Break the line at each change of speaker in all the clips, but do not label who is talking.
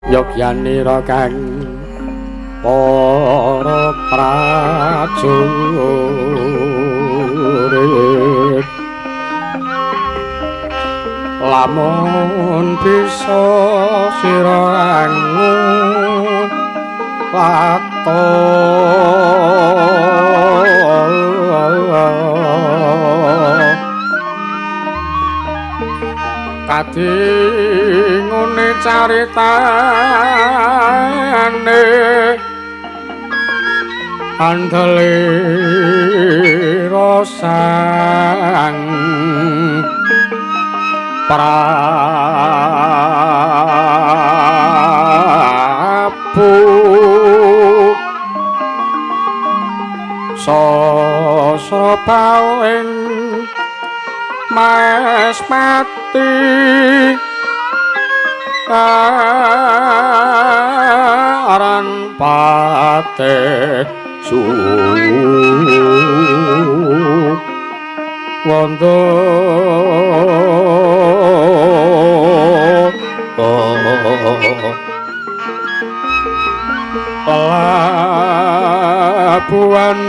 Yogyanira kang para prajurit lamun bisa sira lakto kadingune caritane andele sang Prabu sasra ing Mas Pati aran pate Suwanda. Pelabuhan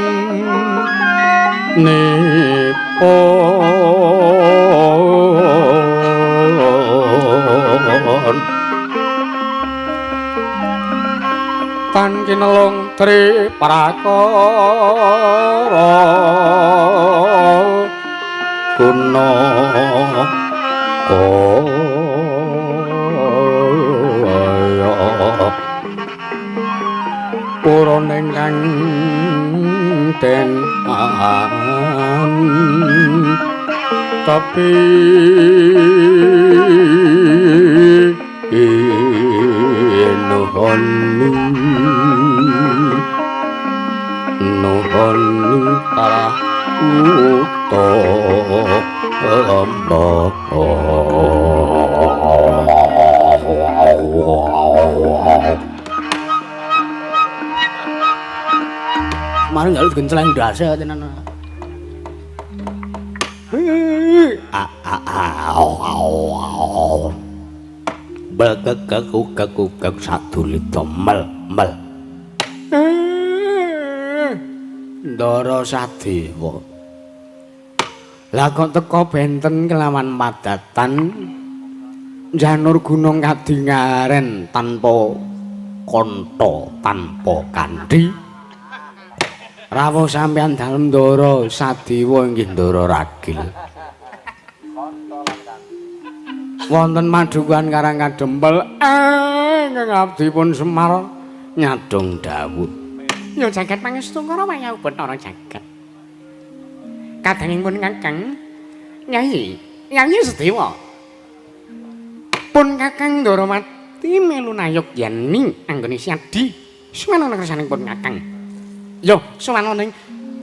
nipun tan kinelung tri prakara guna kaya purun ingkang den tapi nuhun nuhun kalah utama.
Mari njaluk digenceleng ndase tenan. Bekekekukekukek sadulita mel mel. Ndara Sadewa. Lah kok teka benten kelawan padatan janur gunung kadingaren tanpa kantha tanpa kanthi. Rawuh sampeyan dalem Ndara Sadewa inggih Ndara Ragil. Wonten madukan Karang Kadempel ingkang abdipun Semar nyadong dawuh.
Ya jagat pangestu karo wayah Bathara jagat. Kadangipun Kakang Nyai, Nyai Sedewa. Pun Kakang Ndarawati melu nayog yani anggone siadi suwana kersanipun Kakang. Yo sowan ning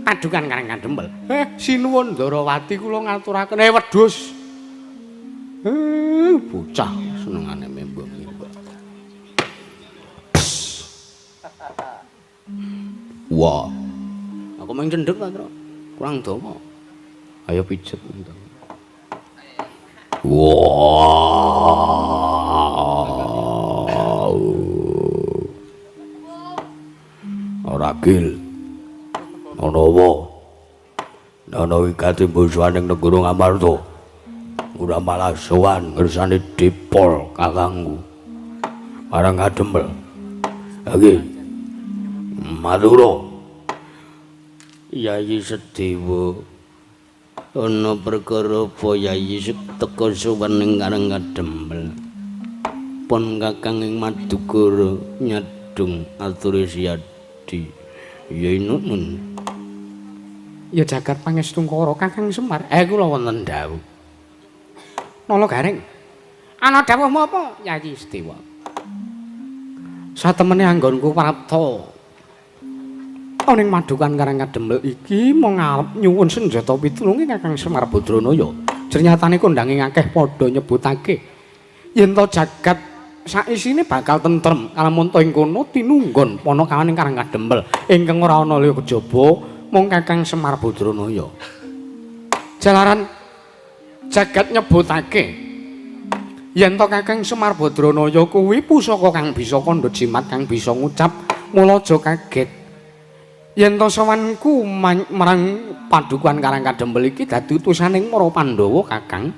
padukan Karang Kadempel. Sinuwun Ndarawati kula ngaturaken wedhus. Bocah senengane membong-membong.
Wah. Aku main cendhek ta, Tru? Kurang dawa. Ayo pijet. Wah. Ragil. Ana apa? Ana wigati mbusuhan ing negara Ngamarta. Ora malah sowan ngersane dipol kakangku. Marang Kadempel. Iki matura. Yayi Sedewa. Ana perkara apa Yayi teka sowan ing Karang Kadempel? Pun kakang ing Madukara nyadung ature siadi. Ya inun.
Ya jagat pangestungkara Kakang Semar.
Kula wonten dawuh.
Nala Gareng. Ana dawuhmu apa, Yayi Sedewa? Satemene anggonku prapta ana ing madukan Karang Kadempel iki mung arep nyuwun senjata pitulunge Kakang Semar Badranaya. Jernyatane kondange akeh padha nyebutake yen to jagat saisine bakal tentrem kalamun to ing kono tinunggon panakawan ing Karang Kadempel ingkang ora ana liya kejaba mung Kakang Semar Badranaya. Jalaran jagat nyebutake Yen to Kakang Semar Badranaya kuwi pusaka kang bisa kandha jimat kang bisa ngucap, mula aja kaget. Yen to sowanku marang padukuhan Karang Kadempel iki dadi utusaning para Pandhawa, Kakang.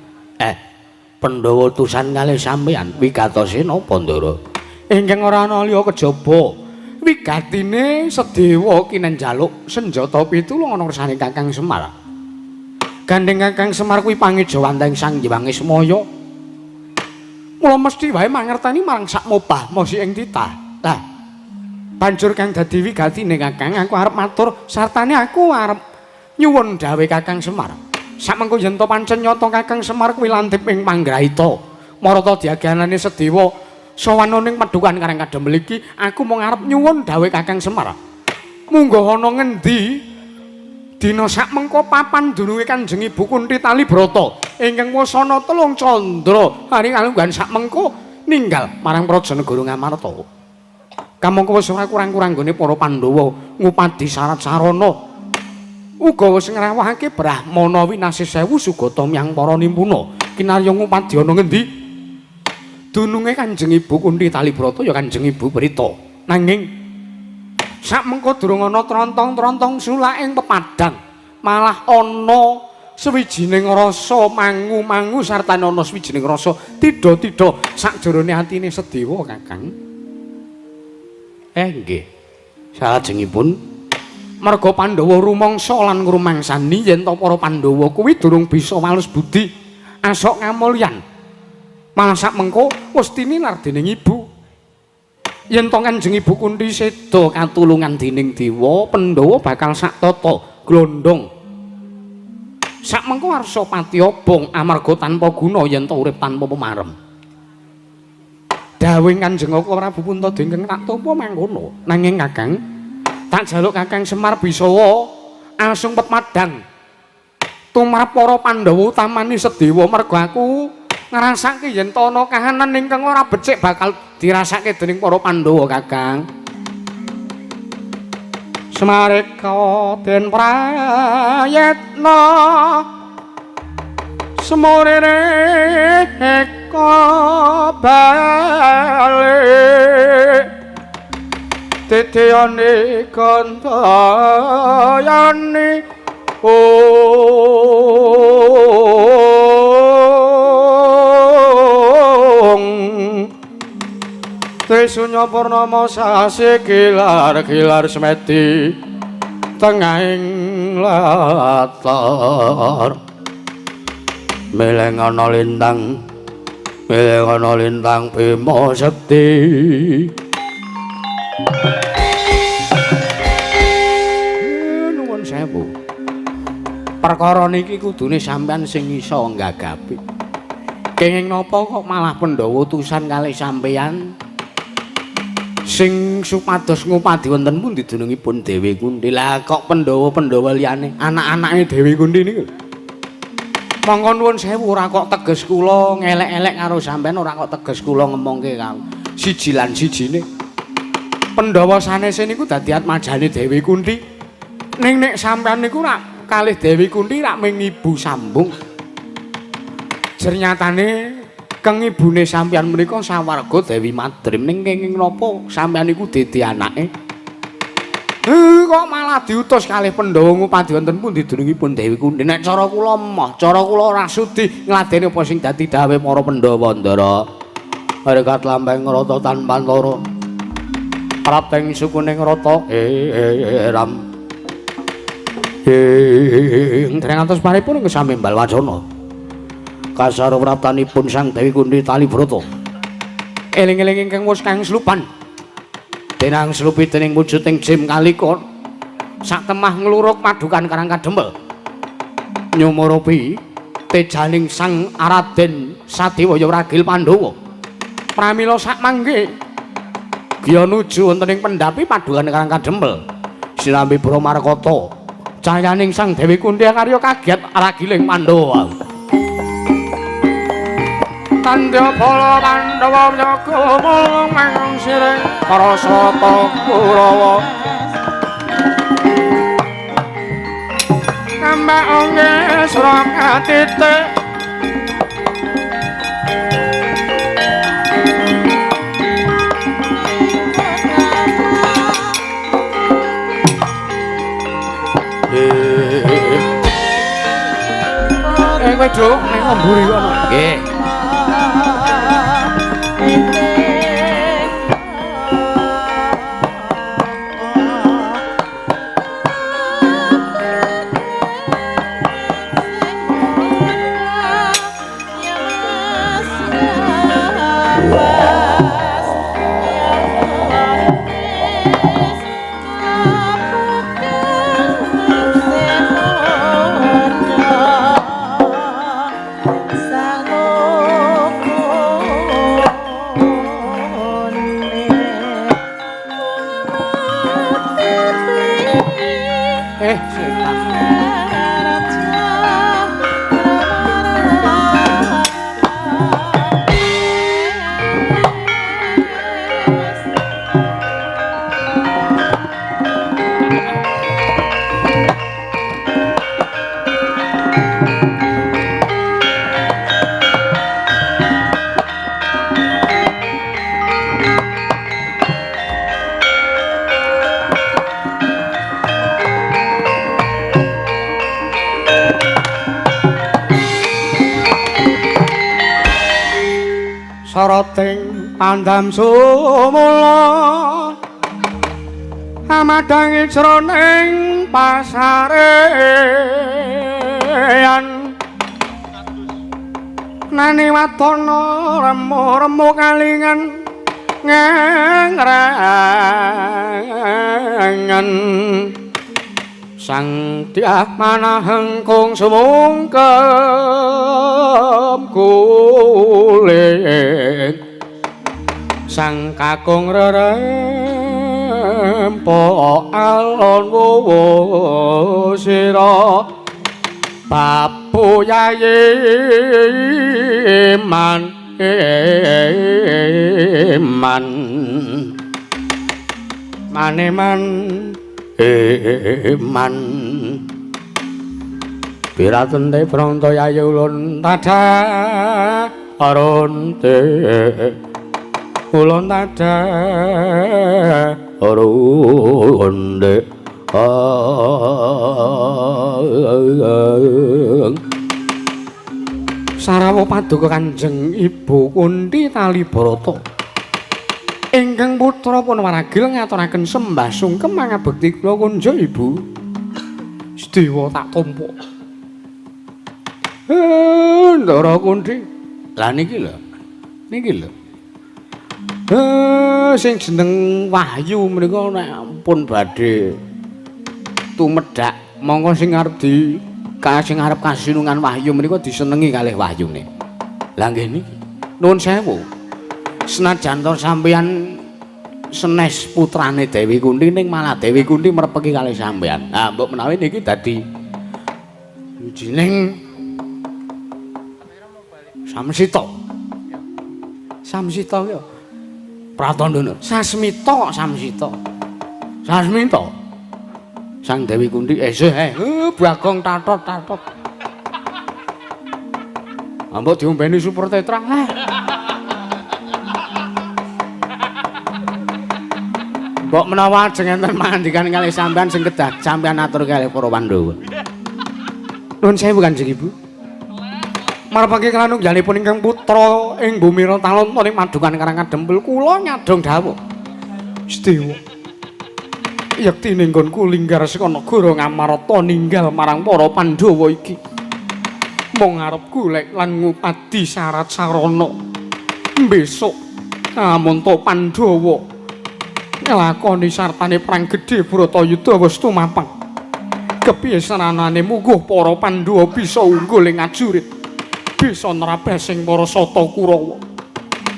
Pandhawa utusan kalih sampeyan wigatose napa, Ndara? Ingkang ora ana liya kejaba wigatine Sedewa kinen njaluk senjata pitulung ana kersane Kakang Semar. Gandeng Kakang Semar kuwi pangejawantahing Sang Hyang Ismaya. Mula mesti wae mangerteni marang sak mobah mosi ing titah. Lah, banjur kang dadi wigatine Kakang, aku arep matur sartane aku arep nyuwun dawuh Kakang Semar. Samengko yen to pancen nyata Kakang Semar kuwi lantip ing panggrahita, marata diaganane Sedewa sowan ning padukuhan Karang Kadempel iki, aku mung arep nyuwun dawuh Kakang Semar. Mungguh ana ngendi dina sakmengko papan dununge Kanjeng Ibu Kunthi Talibrata ingkang wasana telung candra hari kalungguhan sakmengko ninggal marang Praja Negara Ngamarta. Kamangka wis ora kurang-kurang nggone para Pandhawa ngupadi syarat sarana. Uga wis ngrawuhake Brahmana winasih sewu sugata miyang para nimpuna. Kinarya ngupadi ana ngendi? Dununge Kanjeng Ibu Kunthi Talibrata ya Kanjeng Ibu Prita. Nanging sakmengko durung ana trontong-trontong sulak ing pepadang, malah ana sawijining rasa mangu-mangu sartane ana sawijining rasa tidha-tidha sakjerone atine Sedewa, Kakang. Nggih. Salajengipun merga Pandhawa rumangsa lan ngrumangsani yen to para Pandhawa kuwi durung bisa walus budi asok ngamulyan. Malah sakmengko wis tinilar dening ibu. Yen to Kanjeng Ibu Kunthi seda katulungan dening dewa, Pandhawa bakal sak tata glondong. Sakmengko arsa pati obong amarga tanpa guna yen to urip tanpa pemarem. Dawuh Kanjeng Kaka Prabu Puntadewa ingkang tak tampa mangkono. Nanging Kakang, tak jaluk Kakang Semar bisa asung pepadang tumrap para Pandhawa utamane Sedewa, merga aku ngrasake yen to ana kahanan ingkang ora becik bakal dirasake dening para Pandhawa, Kakang. Semareka den prayetna semurene eka bali titiyane kantayane ong Trisunya purnama sasi kilar-kilar semedi tengahing latar. Mileng ana lintang, mileng ana lintang Bima Sekti. Nuwun sewu. Perkara niki kudune sampean sing iso nggagapi. Kenging napa kok malah Pandhawa utusan kalih sampean sing supados ngupadi wonten pundi dunungipun Dewi Kunthi. Lah kok Pandhawa-Pandhawa liyane anak-anake Dewi Kunthi niku. Monggo nuwun sewu, ora kok teges kula ngelek-elek karo sampean, ora kok teges kula ngemongke karo siji lan sijine. Pandhawa sanese niku dadi atmajane Dewi Kunthi. Ning nek sampean niku rak kalih Dewi Kunthi rak ming ibu sambung. Jernyatane keng ibune sampeyan menika sawarga Dewi Madrim, ning kenging napa sampeyan niku dadi anake? Kok malah diutus kalih Pandhawa ngupadi wonten pundi dunungipun Dewi Kunthi. Nek cara kula emoh, cara kula ora sudi ngladeni apa sing dadi dawuhe para Pandhawa, Ndara. Harekat lambang rata tanpa antara. Prapteng sukuning rata ram. Ing dereng atos paripun ing samimbal wacana. Kasaro praptanipun Sang Dewi Kunthi Talibrata. Eling-eling ingkang wis kang slupan. Denang slupi dening wujuding Jim Kalika sak temah ngluruk padukan Karang Kadempel. Nyumurupi tejaning Sang Araden Sadewa ya ragil Pandhawa. Pramila sak mangke giya nuju wonten ing pendhapi padukan Karang Kadempel. Sinambi Bramarkata cayaning Sang Dewi Kunthi karya kaget ragiling Pandhawa. Tandya bala Pandhawa nyaga mulung mangung siring para sata Kurawa. Kambak ongge sura katitik Kowe, Duk, ning mburi kono.
Nggih.
Soroting pandam sumula amadangi jroning pasarean nani watana remu-remu kalingan ngrengan sang dyah manaheng kung sumungkem kulit sang kakung rerempo alon wuwu sira babu yayi man eman maneman eman piratente pronto yayi ulun tada aronte ulun tada aronte. Sarawa paduka Kanjeng Ibu Kunthi Talibarata ingkang putra pun waragil ngaturaken sembah sungkem mangabekti kula kunjuk Ibu. Sedewa tak tampa. Ndara Kunthi.
Lah niki lho. Niki lho.
Sing jeneng Wahyu menika nek pun badhe tumedhak mongko sing arep di sing arep kasinungan Wahyu menika disenengi kalih Wahyune.
Lah nggih niki. Nuwun sewu. Senajan to sampeyan senes putrane Dewi Kunthi ning malah Dewi Kunthi merpeki kalih sampeyan. Lah mbok menawi niki dadi wijining Samsita. Samsita ya. Pratandana. Sasmita Samsita. Sasmita. Sang Dewi Kunthi esih Bagong tatot-tatot. Mbok diombeni super tetra. Mbok menawa ajeng enten mandikan kalih sampean sing kedah sampean atur kalih para Pandhawa. Nuwun sewu Kanjeng Ibu. Marpake kanunggalipun ingkang putra ing bumi Talonto ing madukan Karang Kadempel kula nyadong dawuh. Sedewa. Yektine nggonku linggar saka negara Ngamarta ninggal marang para Pandhawa iki. Mung arep golek lan ngupadi syarat sarana. Besok amonto Pandhawa nglakoni sartane perang gedhe Bratayuda wis tumapang. Kepiye saranane mungguh para Pandhawa bisa unggul ing ajurit, bisa nrabasing para Sata Kurawa.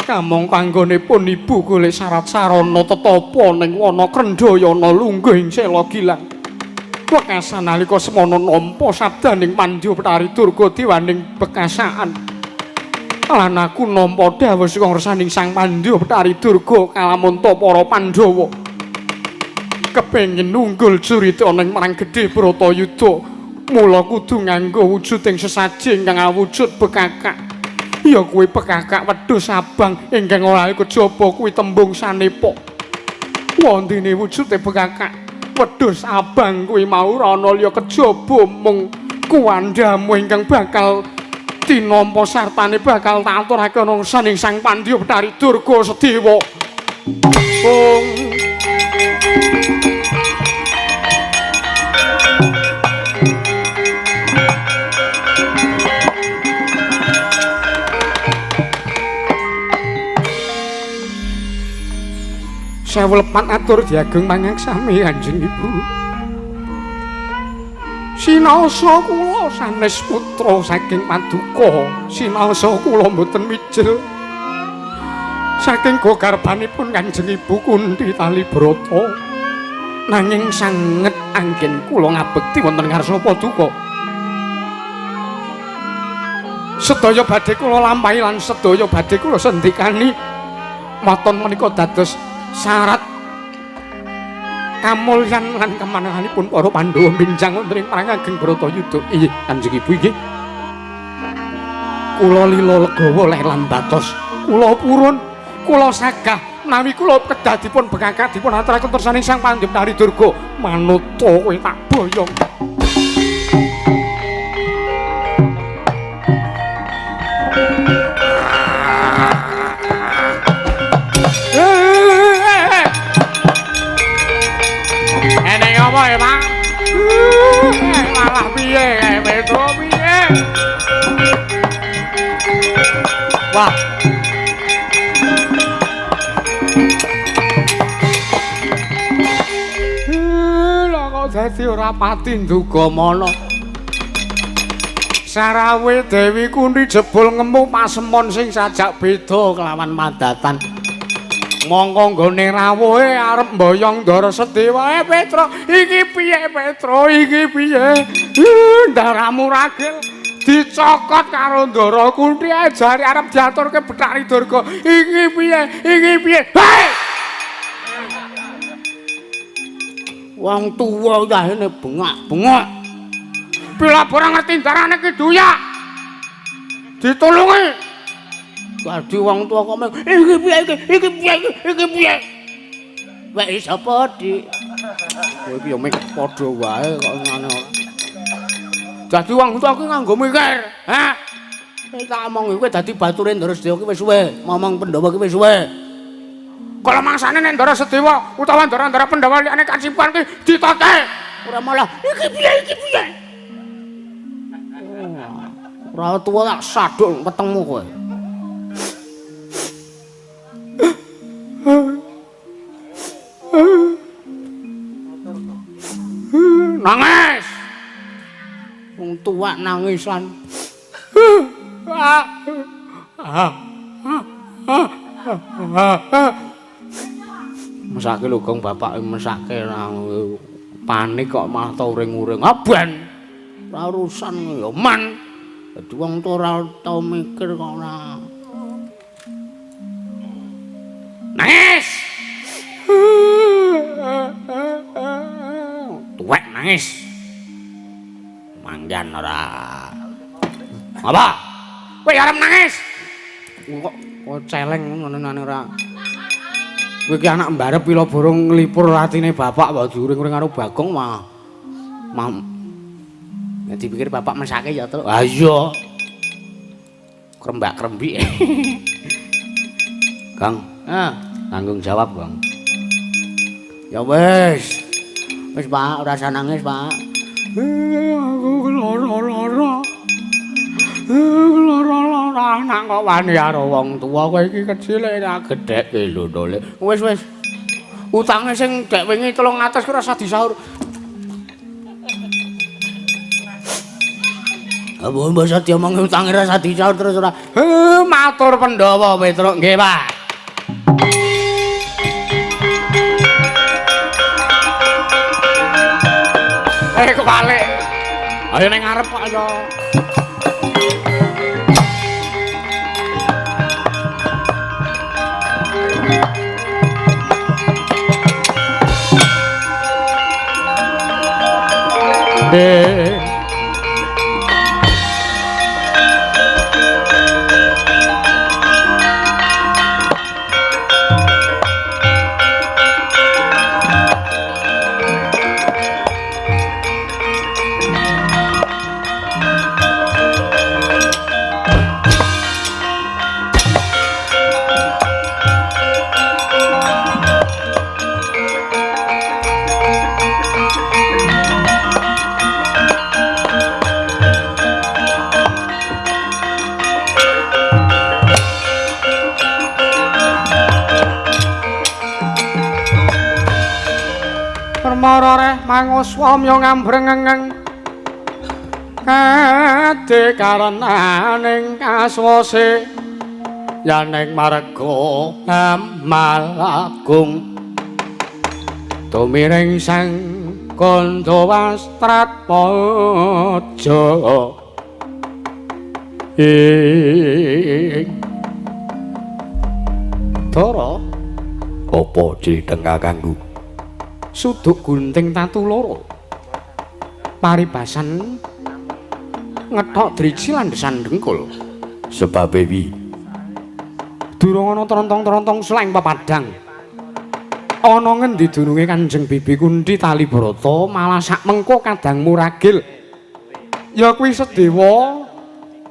Kamangka anggonipun ibu golek syarat sarana tetapa ning wana Krendhayana lungguh ing Sela Gilang. Wekasan nalika semana nampa sabdaning Pandya Betari Durga dewaning bekasaan. Lan aku nampa dawuh saka ngersaning Sang Pandya Betari Durga kalamunta para Pandhawa. Kepengin nunggul jurite ana ing perang gedhe Bratayuda, mula kudu nganggo wujuding sesaji ingkang awujud bekakak. Ya kuwi bekakak wedhus abang ingkang ora kejaba kuwi tembung sanepa. Wondene wujude bekakak wedhus abang kuwi mau ora ana liya kejaba mung kuwandhamu ingkang bakal
Tinampa sartane bakal tak aturake ana saning Sang Pandya Bathari Durga Sedewa. Ong sewu lepat atur diageng mangaksami Kanjeng Ibu. Sinaosa kula sanes putra saking paduka, sinaosa kula mboten mijil saking gogarbanipun Kanjeng Ibu Kunthi Talibrata. Nanging sanget anggen kula ngabekti wonten ngarsa paduka. Sedaya badhe kula lampahi lan sedaya badhe kula sendikani waton menika dados syarat kamulyan lan kemananganipun para Pandhawa benjang wonten ing perang ageng Bharatayuda. Inggih Kanjeng Ibu inggih. Kula lila legawa leh lan batos. Kula purun, kula sagah menawi kula kedah dipun bekakak dipun aturaken tersaning Sang Pandya Bathari Durga. Manuta kowe tak boyong. Eneng apa ya, Pak? Malah piye kae Petro piye? Wah. Lha kok dadi ora pati ndugamana. Sarawe Dewi Kunthi jebul ngemu pasemon sing sajak beda kelawan madatan. Mongko nggone rawuhe arep mboyong Ndara Sedewa. Petro, iki piye Petro, iki piye? Ndaramu ragil dicokot karo Ndara Kunthi jare arep diaturke Bathari Durga. Iki piye? Iki piye? Hei! Wong tuwa yahene bengak-bengok. Bila ora ngerti ndarane ki duyak. Ditulungi. Dadi wong tuwa kok meng iki piye iki iki piye iki iki piye. Wek sapa, Dik? Kowe iki ya mek padha wae kok ngene ora. Dadi wong tuwa ki nganggo mikir, ha? Kowe tak omong kowe dadi bature Ndara Sedewa ki wis suwe, momong Pandhawa ki wis suwe. Kala mangsane nek Ndara Sedewa utawa ndara-ndara Pandhawa liyane kacipuan ki ditote. Ora malah iki piye iki piye. Ora tuwa tak saduk wetengmu kowe. Nangis. Wong tuwa nangisan. Mesake lho Gong, bapak mesake nang panik kok malah tau uring-uring. Ah ben. Ora urusan ya man. Dadi wong tuwa ora tau mikir kok ora. Nangis. Tuwek nangis. Manggan ora. Apa? Kowe arep nangis. Kok celeng ngono-ngono ora. Kowe iki anak mbarep pila borong nglipur atine bapak wae diuring-uring karo Bagong mah. Nek dipikir bapak mesake ya, Truk. Ha iya. Krembak-krembik. Kang, tanggung jawab, Bang. Ya wis. Wis, Pak, ora usah nangis, Pak. Aku lara-lara. Lara-lara anak kok wani karo wong tuwa kowe iki kecil ora gedhekke lho, Ndole. Wis, wis. Utange sing dek wingi 300 ki ora usah disaur. Apa mbok usah diomongi utange ora usah disaur terus ora. Matur Pandhawa Petruk nggih, Pak. Kebalik. Ayo ning ngarep kok ayo. Marareh manguswamya ngambrengeng kade karenaning kaswase yaning marga amal agung tumiring sang Kandhawastratmaja ing Dara.
Apa criteng kakangku?
Suduk gunting tatu loro paribasan ngethok driji landesan dengkul.
Sebabe wi
durung ana trontong-trontong sleng pepadang ana ngendi dununge Kanjeng Bibi Kunthi Talibrata malah sak mengko kadang muragil ya kuwi Sedewa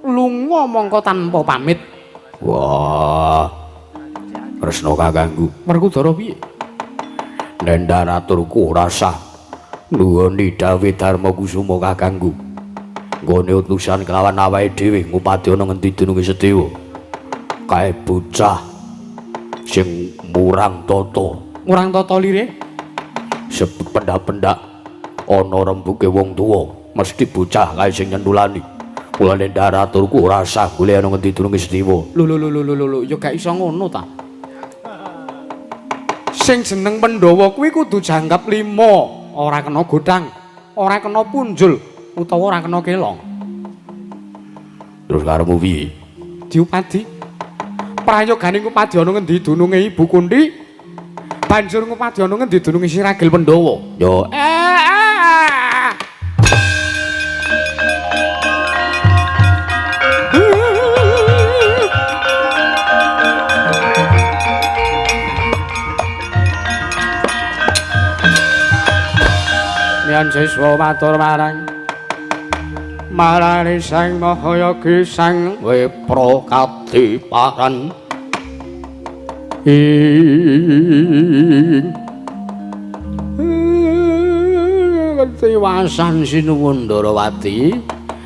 lunga mongko tanpa pamit.
Wah, Kresna kakangku.
Werkudara piye?
Nendhan aturku rasah nuwuni dawuh Darma Kusuma kakangku. Nggone utusan kelawan awake dhewe ngupadi ana ngendi dununge Sedewa. Kae bocah sing murang tata.
Murang tata lire?
Sependak-pendak ana rembuke wong tuwa, mesti bocah kae sing nyentulani. Mulane ndar aturku rasah golek ana ngendi dununge Sedewa.
Lho lho lho lho lho, ya gak iso ngono ta. Sing jeneng Pandhawa kuwi kudu jangkep 5, ora kena godhang, ora kena punjul, utawa ora kena kelong.
Terus karepmu piye?
Diupadi. Prayogane ngupadi ana ngendi dununge Ibu Kunthi? Banjur ngupadi ana ngendi dununge Siragil Pandhawa?
Yo.
Yen siswa matur marang marani Sang Mahayagi Sang
Wepra kadiparan
ing ketiwasan sinuwun Ndarawati.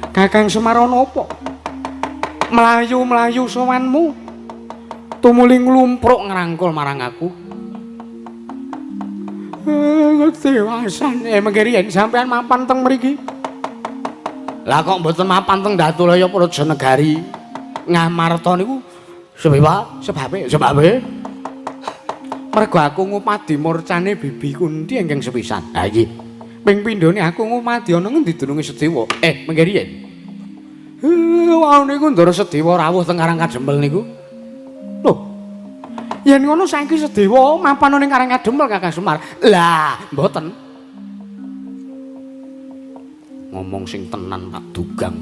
Kakang Semar ana apa? Mlayu-mlayu sowanmu tumuli nglumpruk ngrangkul marang aku. Ketiwasan mengke riyen sampean mapan teng mriki.
Lah kok mboten mapan teng Datulaya Praja Negari Ngamarta niku sebabe sebabe
mergo aku ngupadi murcane Bibi Kunthi ingkang sepisan.
Ha iki
ping pindhone aku ngupadi ana ngendi dununge Sedewa. Mengke riyen. Wau niku Ndara Sedewa rawuh teng Karang Kadempel niku. Lho. Yen ngono saiki Sedewa mapan ning Karang Kadempel Kakang Semar. Lah, mboten.
Ngomong sing tenan tak dugang.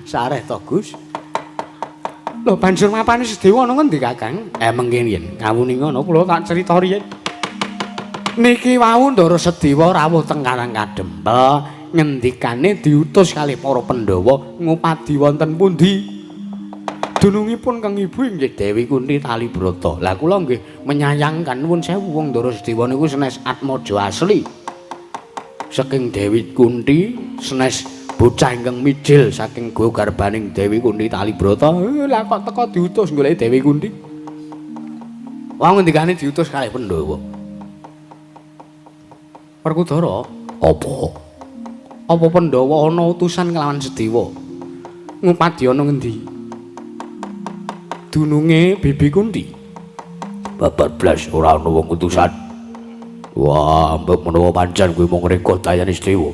Sareh to, Gus.
Lho, banjur mapane Sedewa ana ngendi, Kakang?
Mengke yen
ngawuni ngono kula tak crita riyen. Niki wau Ndara Sedewa rawuh teng Karang Kadempel, ngendikane diutus kalih para Pandhawa ngupadi wonten pundi? Dunungipun Kang Ibu inggih
Dewi Kunthi Talibrata. Lah kula nggih menyayangkan nuwun sewu wong Ndara Sedewa niku senes atmaja asli. Saking Dewi Kunthi senes bocah ingkang mijil saking gowo garbaning Dewi Kunthi Talibrata.
Lah kok teko diutus goleki Dewi Kunthi?
Wong ngendikane diutus kalih Pandhawa.
Werkudara,
apa?
Apa Pandhawa ana utusan kelawan Sedewa? Ngupadi ana ngendi? Dununge Bibi Kunthi.
Babar blas ora ana wong utusan. Wah, mbok menawa pancen kuwi mung reka dayane Sedewa.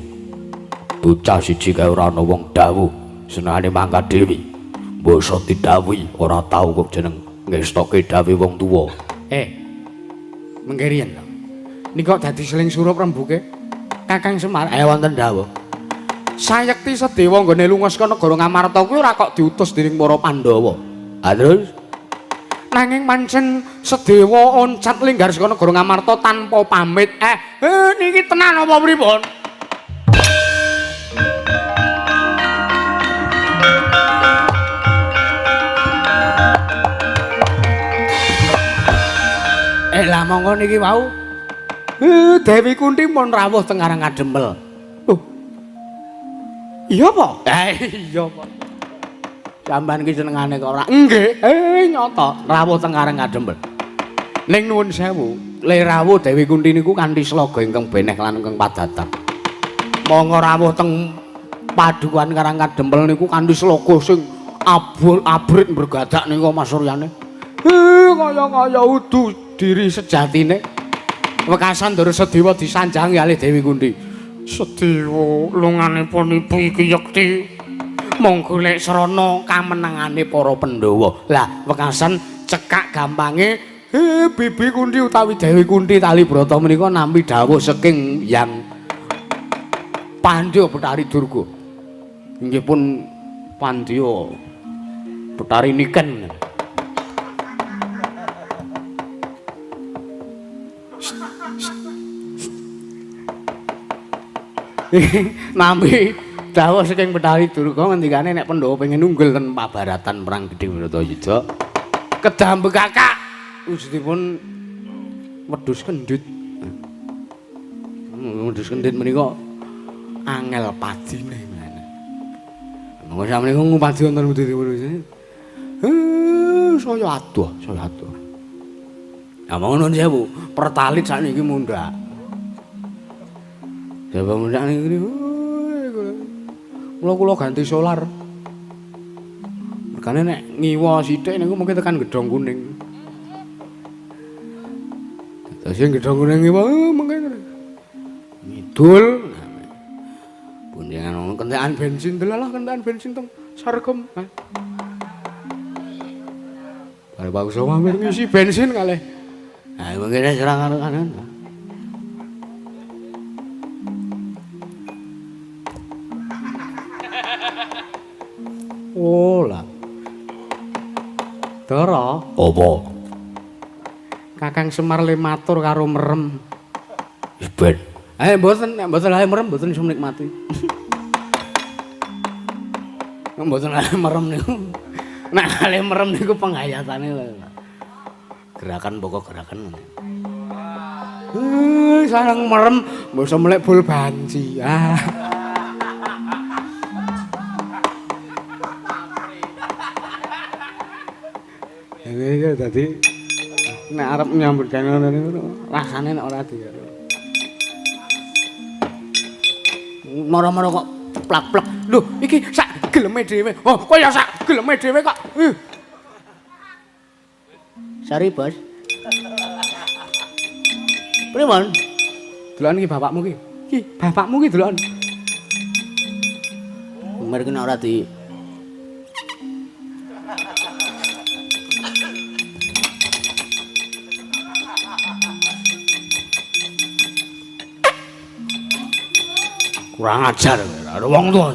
Bocah siji kae ora ana wong dawuh, senengane mangkat dhewe. Mbasa didhawuhi ora tau kok jeneng ngestoke dawuhe wong tuwa.
Mengke riyen to. Nika dadi seling surup rembuke. Kakang Semar,
wonten dawuh.
Sayekti Sedewa nggone lunga saka negara Ngamarta kuwi ora kok diutus dening para Pandhawa.
Ha terus
nanging pancen Sedewa oncat linggar saka negara Ngamarta tanpa pamit. Niki tenan apa pripun?
Lah monggo niki wau. Dewi Kunthi pun rawuh teng Karang Kadempel.
Lho. Iya apa?
Iya apa? Sampeyan iki senengane kok ora?
Nggih. Nyata
rawuh teng Karang Kadempel.
Ning nuwun sewu, le rawuh Dewi Kunti niku kanthi slaga ingkang beneh lan ingkang padatan. Monggo rawuh teng Padukuhan Karang Kadempel niku kanthi slaga sing abrit mbregadak niku Mas Suryane. Kaya-kaya udu diri sejatine. Wekasan Ndara Sedewa disanjangi kalih Dewi Kunti. Sedewa lunganipun ibu iki yekti mung golek srana kamenangane para Pandhawa. Lah wekasan cekak gampange Bibi Kunti utawi Dewi Kunti Talibrata menika nampi dawuh saking Hyang Pandya Betari Durga. Inggih pun Pandya Betari Niken. Nampi dawuh saking Betari Durga ngendikane nek Pandhawa pengen unggul ten pabaratan perang gedhe Bharatayuda kedah mbekakak wujudipun wedhus kendhit. Wedhus kendhit menika angel padine. Monggo sampeyan ngupadi wonten wujudipun. Saya adoh, saya adoh. Ya monggo nuwun sewu, pertalit sakniki mundhak. Jaba mundhak niki. Mula kula ganti solar. Mergane nek ngiwa sithik niku mungkin tekan gedhong kuning. Dadi gedhong kuning ngiwa mungkin ngidul. Boncengan kentekan bensin delalah kentekan bensin teng Sargem. Bare Pak Uso mampir ngisi bensin kalih. Ha mungkin serang kanan. Oh lah. Dara,
apa?
Kakang Semar le matur karo merem.
Wis ben.
Mboten, nek mboten ae merem mboten iso nikmati. Mboten ae merem niku. Nek kale merem niku penghayatane lho. Gerakan pokok gerakan. Sareng merem mbok iso melek bol banci. Ah. Iki dadi nek arep nyambut gawe ngono niku rasane nek ora di. Moro-moro kok plak-plak. Lho, iki sak geleme dhewe. Oh, kowe ya sak geleme dhewe kok.
Sari, Bos. Pripun?
Deloken iki bapakmu iki. Iki bapakmu iki deloken.
Mergi nek ora di
kurang ajar karo wong tuwa.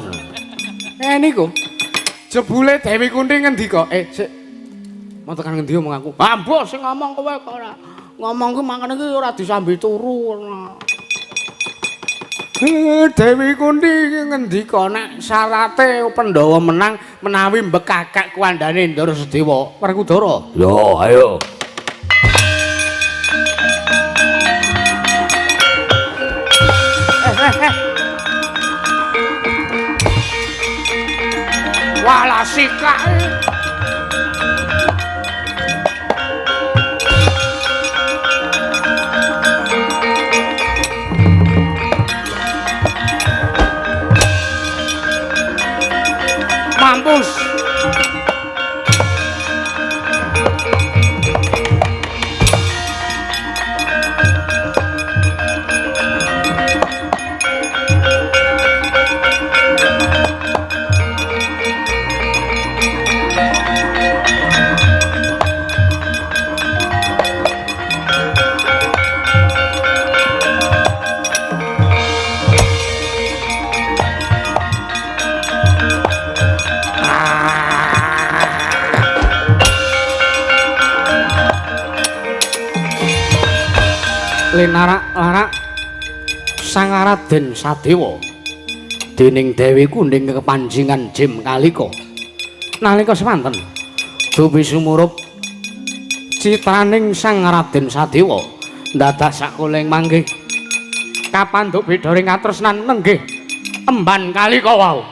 Niku. Jebule Dewi Kunti ngendika, sik. Mau tekan ngendi omong aku? Ah, mbok sing ngomong kowe kok ora. Ngomong ku mangkane iki ora disambi turu. Dewi Kunti iki ngendika nek syarate Pandhawa menang menawi mbekakak kuwandane Ndara Sedewa Werkudara.
Yo, ayo.
Walah sikake. Mampus. Linarak-larak Sang Raden Sadewa dening Dewi Kunding kepanjingan Jim Kalika. Nalika semanten dupi sumurup citraning Sang Raden Sadewa ndadak sakuling manggih kapandhuk bidharing katresnan nenggih emban Kalika wau.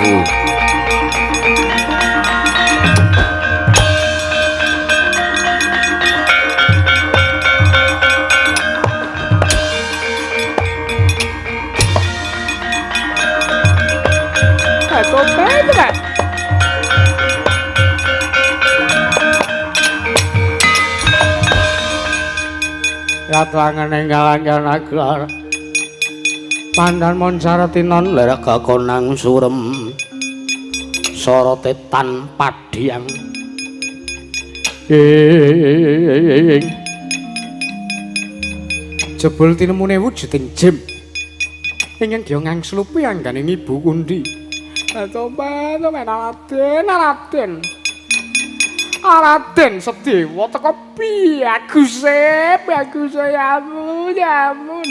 aku. Yatwangen enggalan agar pandan moncaratinon lerek gakonang surem sorote tan padhyang ing jebul tinemune wujuding jim ingkang gya ngangslupi angganing Ibu Kundi. Coba Raden, Raden. Raden Sedewa teko baguse, baguse ya ampun, ya ampun.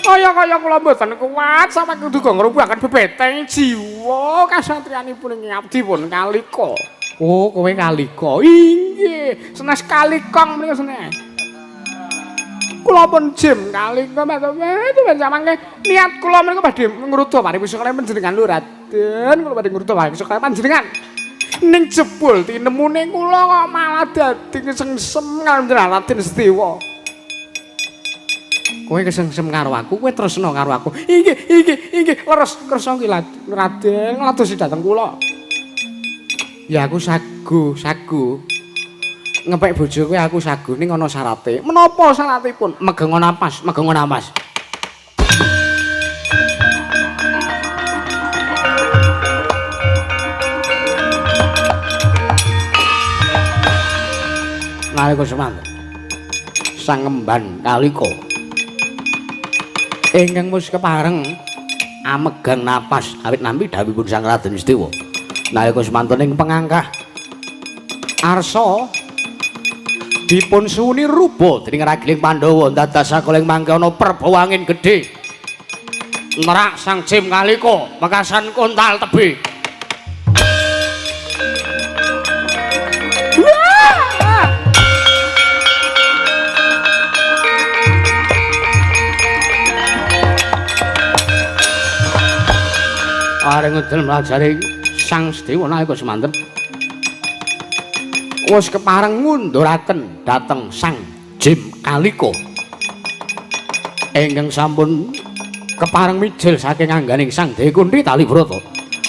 Kaya-kaya kula mboten kuat sampe kudu ngrubuhaken bebeteng jiwa kasatriyanipun ing abdi pun Kalika. Oh, kowe Kalika. Inggih, senes Kalikong menika senes. Kula pun jim Kalika metu samangke niat kula menika badhe ngruda paripusaka panjenengan lho Raden, kula badhe ngruda paripusaka panjenengan. Ning jebul tinemune kula kok malah dadi kesengsem karo Raden Sedewa. Kowe kesengsem karo aku, kowe tresna karo aku. Inggih, inggih, inggih, leres kersa ki Raden ngladosi dhateng kula. Ya aku sagu, sagu. Ngepek bojo kowe aku sagu ning ana syarate. Menapa syaratipun? Megengo napas, megengo napas. Nalika semanten Sang Emban Kalika ingkang wis kepareng amegang napas awit nampi dhawuhipun Sang Raden Sedewa. Nalika semanten ing pengangkah arsa dipun suwuni ruba dening ragiling Pandhawa dados sakoling mangke ana perbawa angin gedhe nerak Sang Jim Kalika wekasan kontal tebih. Areng ngedel mlajari Sang Sedewa nalika semanten wis kepareng ngunduraken dhateng Sang Jim Kalika ingkang sampun kepareng mijil saking angganing Sang Dewi Kunthi Talibrata.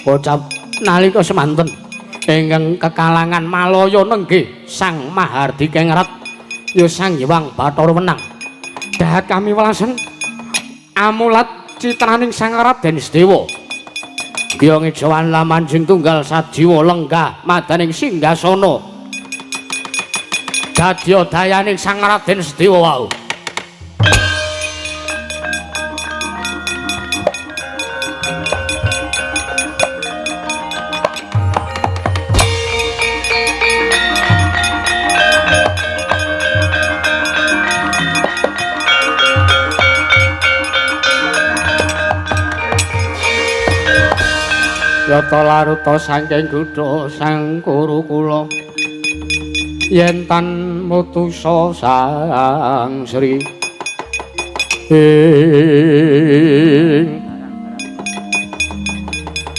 Kocap nalika semanten ingkang kekalangan Malaya nenggih Sang Mahardika Ngrat ya Sang Hyang Bathara Wenang. Dahat kami welasen amulat citraning Sang Raden Sedewa. Gya ngejawan lamanjing tunggal sajiwa lenggah madaning singgasana dadya dayaning Sang Raden Sedewa wau. Yata laruta saking gudha Sang Kurukula yen tan mutusa Sang Sri ing.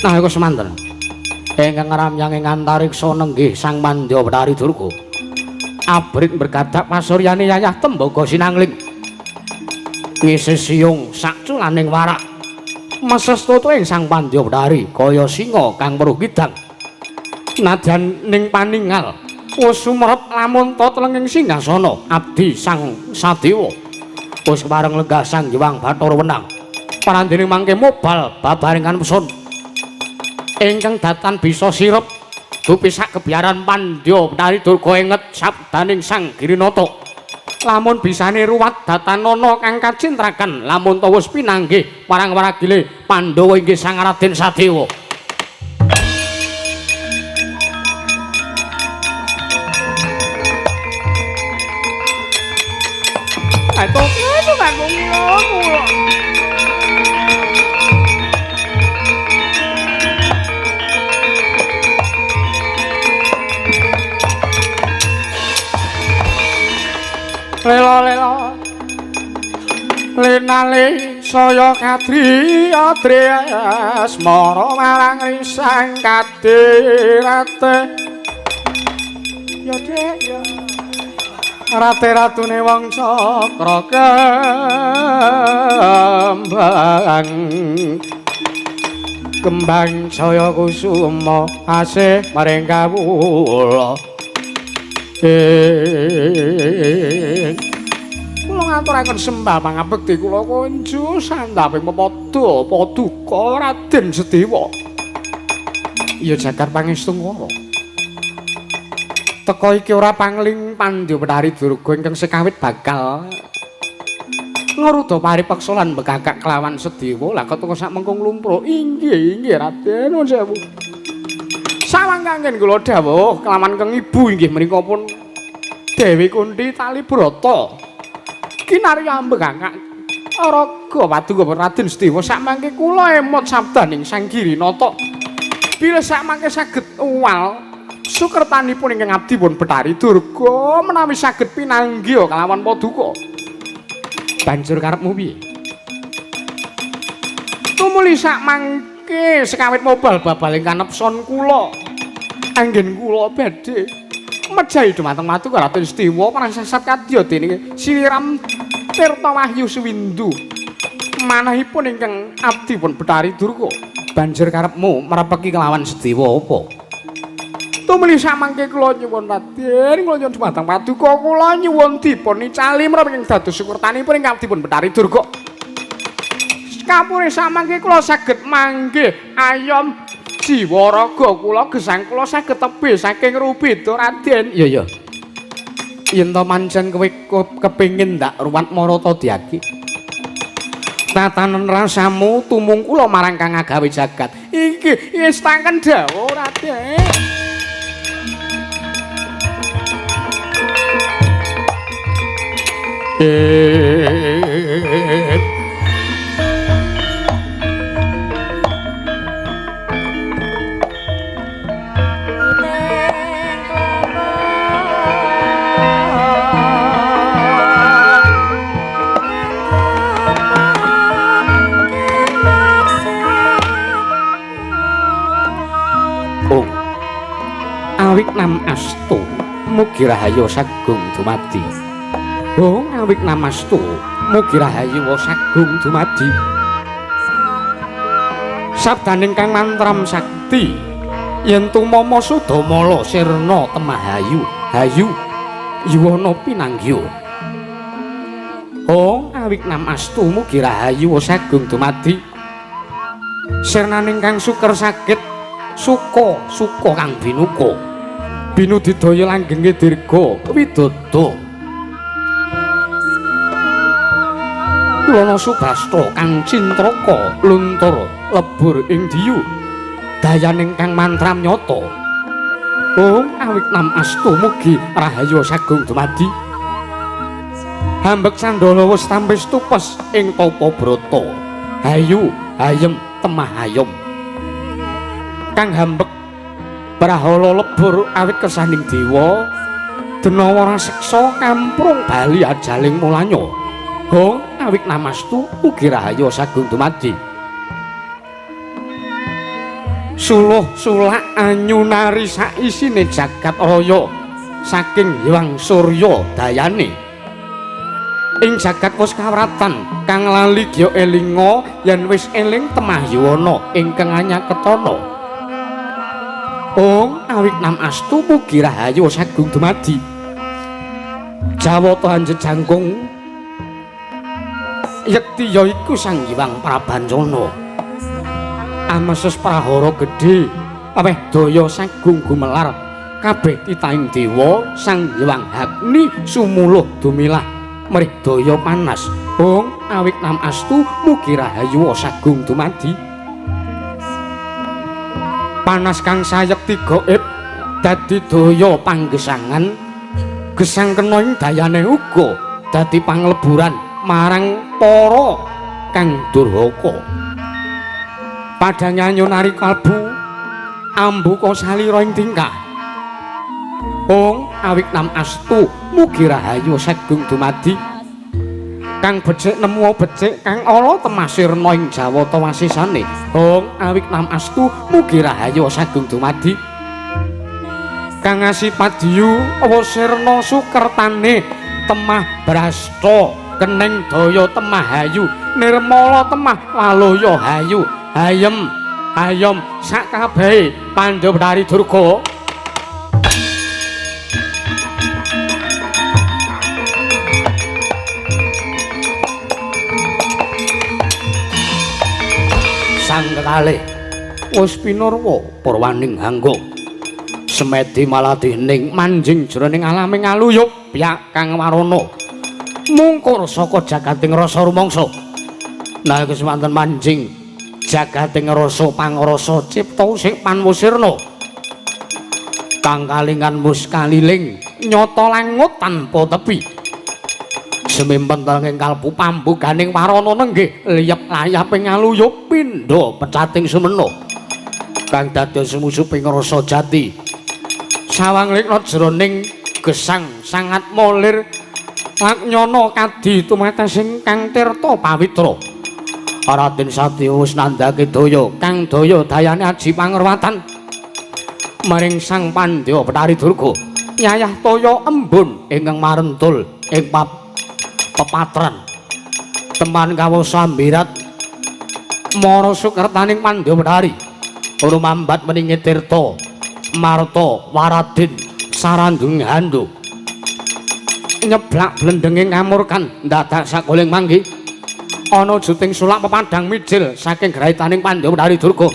Nalika semanten ingkang ngramyang ing antariksa nenggih Sang Mandya Betari Durga abrit bergadak pasuryane yayah tembaga sinangling ngisi siyung sakculaning warak meses toto ing Sang Pandya Betari kaya singa kang weruh kidang nadyan ning paningal wis sumerep lamunta telenging singgasana abdi Sang Sadewa wis kepareng lenggah Sang Hyang Bathara Wenang parandene mangke mobal babarengan pesun ingkang datan bisa sirep dupi sak kebiaran Pandya Betari Durga enget sabdaning Sang Girinata lamun bisane ruwat datanana kang kacintraken lamun ta wis pinanggih marang waragile Pandhawa inggih Sang Raden Sadewa. Lela-lela lenale Saya kadri adresmara marang risang kadirate. Ya Dek ya. Rate ratune wong cakra kembang. Kembang saya kusuma asih maring kawula. Kula ngaturaken sembah pangabekti kula kunju sandhaping pepadha paduka Raden Sedewa. Ya jagat pangestungkara. Teka iki ora pangling Pandya Bathari Durga ingkang sekawit bakal ngruda paripeksa lan bekakak kelawan Sedewa. Lah keteka sak mengko nglumpruh. Inggih, inggih Raden, nuwun sewu. Sawangkangken kula dawuh kelawan keng ibu inggih menika pun Dewi Kunthi Talibrata. Kinarya ambekakak raga paduka Raden Sedewa sakmangke kula emot sabdaning Sang Girinata. Bilih sakmangke saged uwal sukertanipun ingkang abdi pun Bathari Durga menawi saged pinanggih kelawan paduka. Banjur karepmu piye? Tumuli sakmangke sekawit mobal babaling kanepson kula. Anggen kula badhe mejahi dumateng paduka Raden Sedewa prasasat kadya dening Siliram Tirta Wahyu Suwindu. Manahipun ingkang abdi pun Bathari Durga. Banjur karepmu mrepeki kelawan Sedewa apa? Tumuli samangke kula nyuwun Raden, kula nyuwun dumateng paduka kula nyuwun dipun icali menapa ingkang dados sukertanipun ingkang abdi pun Bathari Durga. Kapure samangke kula saged manggih ayom jiwa raga kula gesang kula saged tebih saking rubeda Raden. Iya iya. Yen to pancen kowe kepengin ndak ruwat marata diaki. Tatanen rasamu tumung kula marang kang agawe jagat. Inggih, estaken dawuh Raden. Oh, awik nam astu mugi rahayu sagung dumadi. Oh, awik namastu mugi rahayu sagung dumadi. Sabdaning kang mantram sakti yen tumama sudamala sirna temahayu hayu yuwana pinanggya. Oh, awik namastu mugi rahayu sagung dumadi. Sirnaning kang suker sakit suka suka kang binuka binudidaya langgenge dirga widodo. Lana Subastra kang cintraka luntur lebur ing diyu dayaning kang mantram nyata. Oh, awik nam astu mugi rahayu sagung dumadi. Hambek sandala wis tampis tupes ing tapa brata. Hayu hayem temah hayom. Kang hambek brahala lebur awit kersaning dewa denawa raseksa kamprung bali ajaling mulanya. Hong awik namastu ugi rahayu sagung dumadi. Suluh sulak anyunari saisine jagat raya saking Hyang Surya dayane. Ing jagat wis kawratan kang lali gya elinga yen wis eling temah yuwana ingkang anyaketana. Ong awik nam astu mugi rahayu sagung dumadi. Jawata anjet jangkung yekti ya iku Sang Hyang Prabancana. Ameses prahara gedhe aweh daya sagung gumelar kabeh titahing dewa Sang Hyang Agni sumuluh dumilah mrih daya panas. Ong awik nam astu mugi rahayu sagung dumadi. Panas kang sayekti gaib dadi daya panggesangan gesang kena ing dayane uga dadi pangleburan marang para kang durhaka. Padang nyunari kalbu ambuka salira ing tingkah. Ong awik nam astu mugi rahayu sagung dumadi. Kang becik nemu becik kang ala temasirna ing Jawata wasisane. Hong awik nam astu mugi rahayu sagung dumadi. Kang asipadyu wasirna sukertane temah brasta keneng daya temah hayu nirmala temah waluya hayu hayem hayom sak kabehe Pandhawa Bathari Durga. Sang kekalih wis pinurwa purwaning hangga semedi maladining manjing jroning alame ngaluyup pyak kang warana mungkur saka jagating rasa rumangsa. Nalika semanten manjing jagating rasa pangrasa cipta usik panwusirna kang kalingan mus kaliling nyata langut tanpa tepi. Semimpen tenging kalbu pambuganing warana nenggih liyep layaping ngaluyup pindha pecating sumena kang dados sumusuping rasa jati. Sawang likna jroning gesang sangat molir laknyana kadi tumatesing kang tirta pawitra. Raden Satya wis nandhake daya kang daya dayane aji pangerwatan maring Sang Pandya Bathari Durga. Yayah toya embun ingkang marentul ing pepatran teman kawasa ambirat mara sukertaning Pandya Bathari rumambat meningi tirta marta waradin sarandung handu nyeblak blendenging kamurkan dadak sakuling manggi ana juting sulak pepadang mijil saking graitaning Pandya Bathari Durga.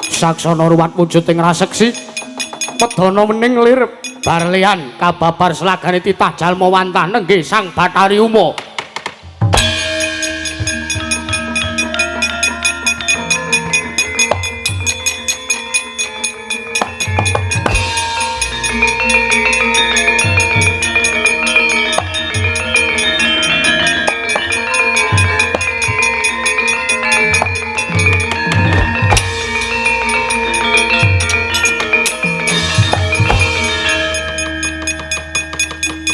Saksana ruwat wujuding raseksi pedana wening lir barlian kababar selagane titah jalma wantah nenggih Sang Bathari Uma.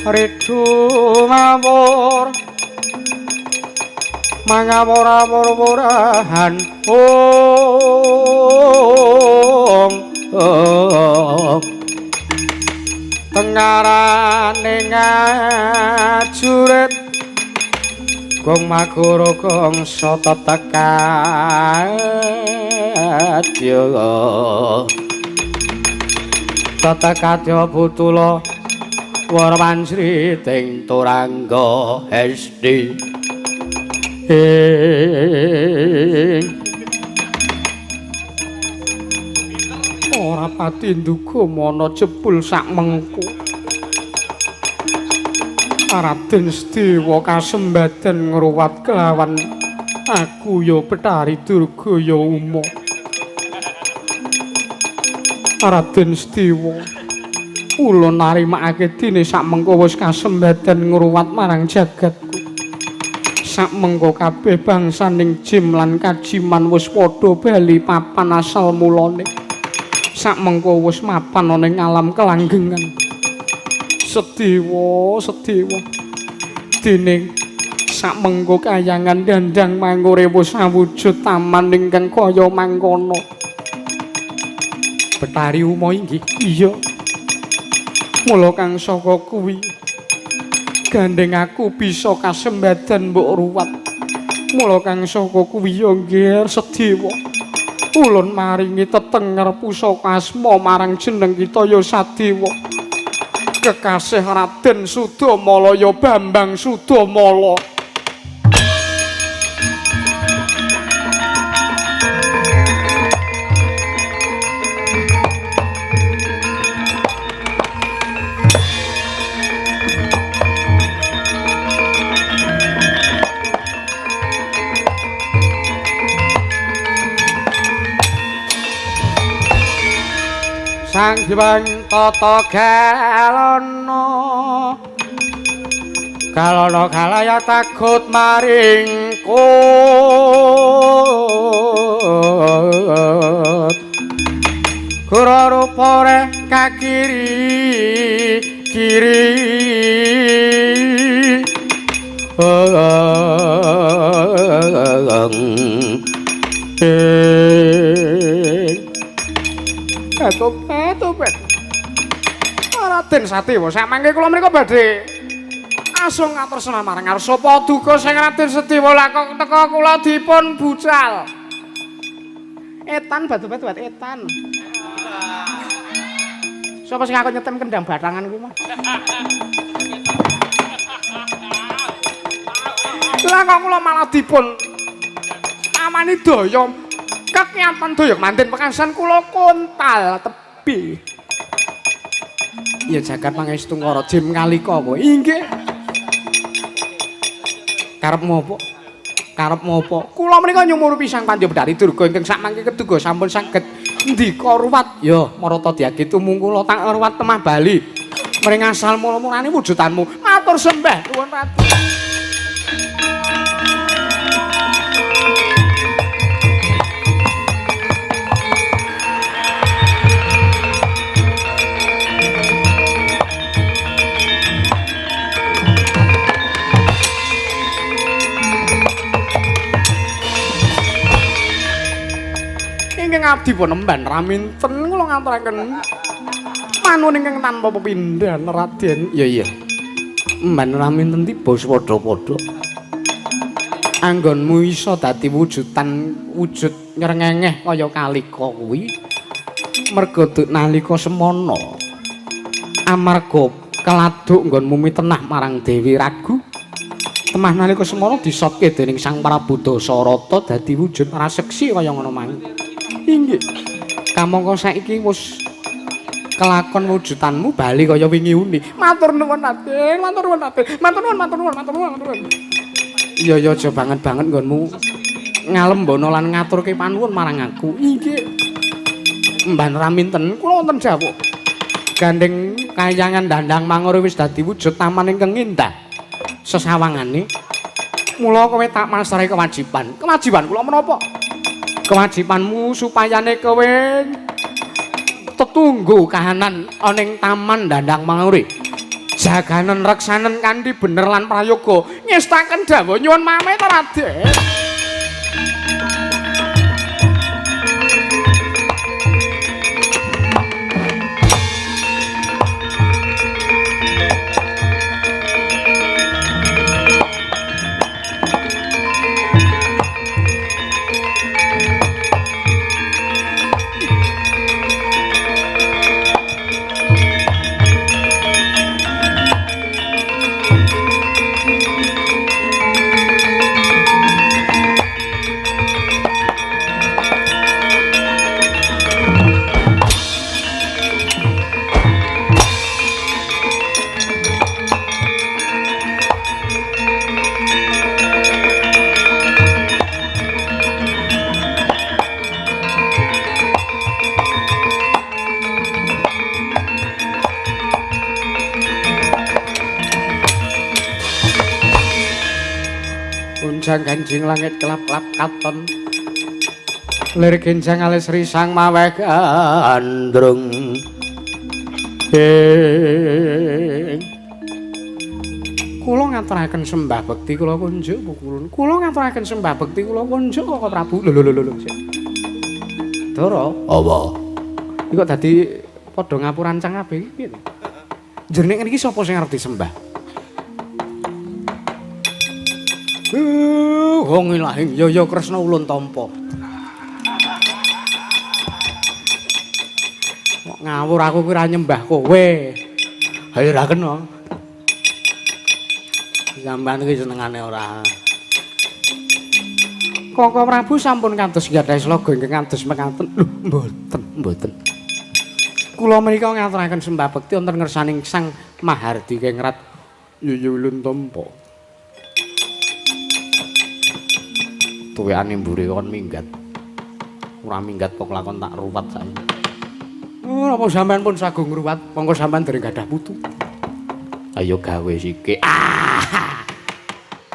Ridu ngawur mangawur-awur-wurahan ong tengarane ngajurit gong magara gongsa tetekadya tetekadya butula warwanjriting turangga hesti.
Ora pati nduga mana jebul sak mengko Raden Sdewa kasembadan ngruwat kelawan aku ya Bathari Durga ya Uma. Raden Sdewa kula narimakake dene sak mengko wis kasembadan ngruwat marang jagatku. Sak mengko kabeh bangsaning jim lan kajiman wis padha bali papan asal mulane. Sak mengko wis mapan ana ing alam kelanggengan. Sedewa, sedewa. Dene sak mengko kayangan dandang mangure wis awujud taman ingkang kaya mangkono. Bathari Uma inggih. Iya. Mula kang saka kuwi gandeng aku bisa kasembadan mbok ruwat. Mula kang saka kuwi ya nggih Sedewa. Ulun maringi tetenger pusaka asma marang jeneng kita ya Sadewa. Kekasih Raden Sudamala ya Bambang Sudamala.
Sang Hyang Tata Galana Galana galaya takut maring kut Gura rupa reh kakiri kiri
Etopet. Raden Sadewa samangke kula menika badhe asung ngatresna marang ngarsa paduka sing Raden Sadewa lakok teka kula dipun bucal. Etan batu-batu etan. Sapa sing aku nyetem kendang batangan kuwi mah? Lah kok kula malah dipun amani daya kekiatan daya manten pekasan kula kontal tebi. Ya jagat pangestu Ngara Jim Kalika kowe. Inggih. Karepmu apa? Karepmu apa? Kula menika nyumurupi Sang Pandya Bedari Durga ingkang sakmangke keduga sampun saged ndika ruwat. Ya marata diagi tumung kula tak ruwat temah bali. Mring asal mula-mulane wujudanmu. Matur sembah nuwun Raden. Ingkang abdi pun emban raminten kula ngaturaken manun ingkang tanpa pepindhan Raden. Iya iya. Emban raminten tiba padha-padha. Anggonmu iso dadi wujudan wujud nyrengengeh kaya kalika kuwi. Merga nalika semana amarga keladuk nggonmu mitenah marang Dewi Ragu. Temah nalika semana disotke dening Sang Prabu Dasarata dadi wujud raseksi kaya ngono mang. Inggih. Kamangka saiki wis kelakon wujudanmu bali kaya wingi uni. Matur nuwun Raden, matur nuwun Raden. Matur nuwun, matur nuwun, matur nuwun, matur nuwun. Iya ya aja banget-banget nggonmu ngalembono lan ngaturke panuwun marang aku. Inggih. Mban Raminten kula wonten jawuk. Gandeng kayangan Dandang Mangor wis dadi wujud taman ingkang indah. Sesawangane mula kowe tak masrahi kewajiban. Kewajiban kula menapa? Kewajibanmu supayane kowe tetunggu kahanan ana ing taman Dandang Mangure. Jaganen reksanen kanthi bener lan prayoga. Ngestaken dawuh nyuwun pamit Raden. Gonjang ganjing langit kelap-kelap katon. Lir genjang alis risang maweh gandrung. Kula ngaturaken sembah bekti kula kunjuk pukulun. Kula ngaturaken sembah bekti kula kunjuk Koko Prabu. Lho lho lho lho. Dara,
apa?
Iki kok dadi padha ngapurancang kabeh iki piye to? Jerne ngene iki sapa sing arep disembah? Wong ilahing ya ya Kresna ulun tampa. Kok ngawur aku kuwi ora nyembah kowe.
Ha ora kena. Sampeyan iki senengane ora.
Koko Prabu sampun kados gadhahi sloga ingkang kados mekaten. Lho, mboten, mboten. Kula menika ngaturaken sembah bekti wonten ngersaning Sang Mahardi Kengrat Yuyu ulun tampa. Tuwekane mburi kon minggat. Ora minggat kok lakon tak ruwat saiki. Oh, napa sampean pun sagung ngruwat? Monggo sampean dereng gadah putu.
Ayo gawe sike. Ah.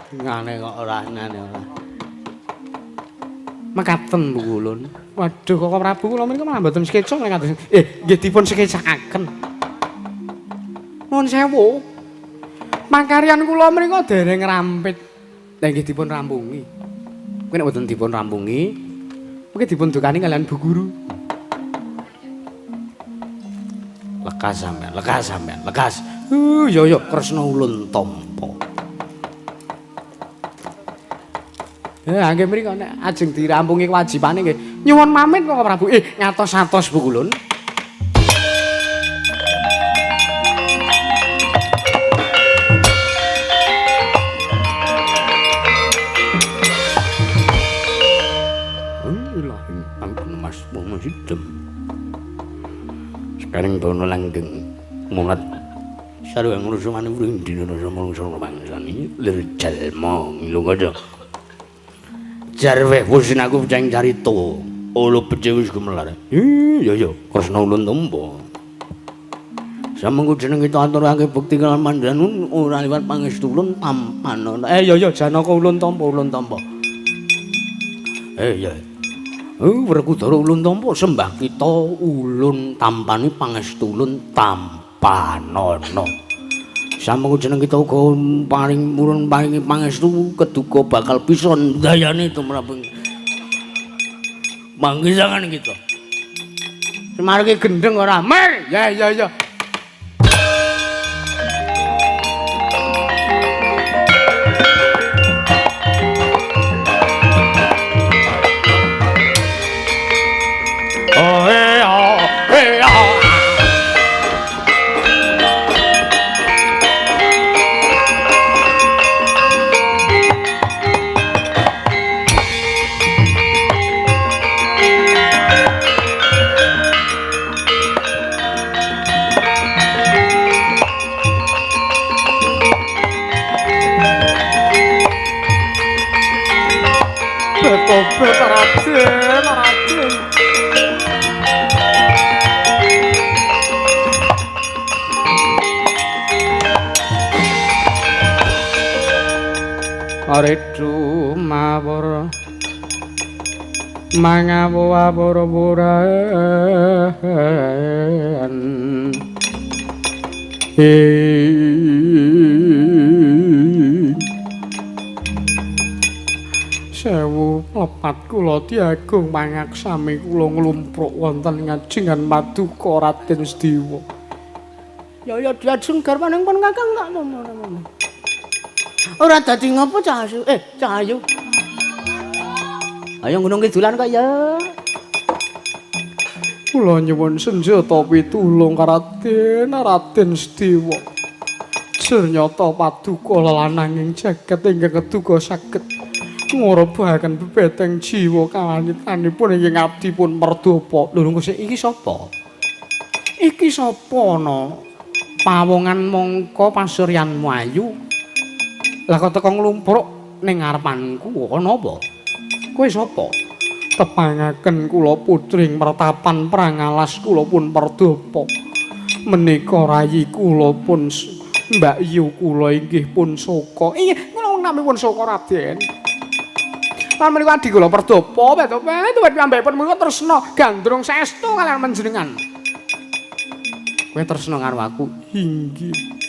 Ngene kok ora ngene ora.
Mekaten Bu Kulun. Waduh Koko Prabu kula menika malah mboten skeca nek kados. Nggih dipun skecakaken. Nuwun sewu. Makaryan kula mriku dereng rampit. Lah nggih dipun rampungi. Kuwi nek mboten dipun rampungi, mungkin dipun dukani kalian Bu Guru. Lekas sampean, lekas sampean, lekas. Yo yo Kresna ulun tampa. Nggih mriku nek ajeng dirampungi kewajibane nggih. Nyuwun pamit Bapak Prabu. Ngatos-atos Bu Kulun. Sekarang dono langgeng mulat sarwa ngrusuman ing dina rasa mangsani lir jalma ngilu kaca jarweh wis aku jeng carita olo becik wis gumelar. Iya ya Kresna ulun tampa samengko jeneng kita aturake bekti kalawan pandhanun ora liwat pangestu ulun tampan. Ya ya Janaka ulun tampa ulun tampa. Ya Werkudara ulun tampa sembah kita ulun tampani pangestu ulun tampanana. Samengko jeneng kita uga paring murun paringi pangestu keduga bakal bisa ndayani tumrap manggisangan kita. Semar iki gendeng ora? Mer. Ya ya ya. Raden, Raden. Aredu mawur mangawu awur-awuran sewu lepat kula diagung pangaksami kula nglumpruk wonten ngajengan paduka Raden Sediwa. Ya ya diajeng garwaning pun Kakang tak ngono. Ora dadi ngopo cah ayu. Cah ayu. Ayo Gunung Kidulan kok ya. Kula nyuwun senjata pitulung Raden, Raden Sediwa. Jernyata paduka lelananging jagat ingkang keduga saged ngrebahaken bebeteng jiwa kawanitanipun ingkang abdi pun merdapa. Lho lho iki sapa? Iki sapa ana? Pawongan mongko pasuryanmu ayu. Lah kok teko nglumpruk ning ngarepanku ana apa? Kowe sapa? Tepangaken kula putring mertapan prangalas kula pun merdapa. Menika rayi kula pun Mbak Yu kula inggih pun Soka. Inggih kula namipun Soka Raden. Lan menika adi kula perdapa petopet piyambakipun menika tresna gandrung saestu kaliyan panjenengan. Kowe tresna karo aku? Inggih.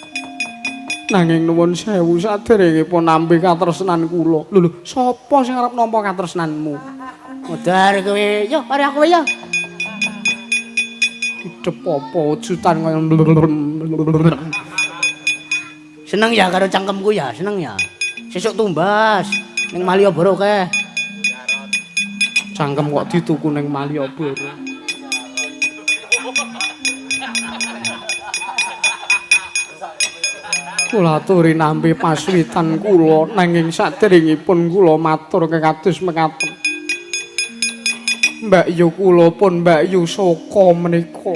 Nanging nuwun sewu saderengipun nampi katresnan kula. Lho lho, sapa sing arep nampa katresnanmu? Modar kowe. Yo, mari aku ya. Idep apa wujudan kaya. Seneng ya karo cangkemku ya, seneng ya. Sesuk tumbas ning Malioboro kae. Cangkem kok dituku ning Malioboro. Kula aturi nampi paswitan kula nanging saderengipun kula matur kekados mekaten. Mbak Yu kula pun Mbak Yu Soka menika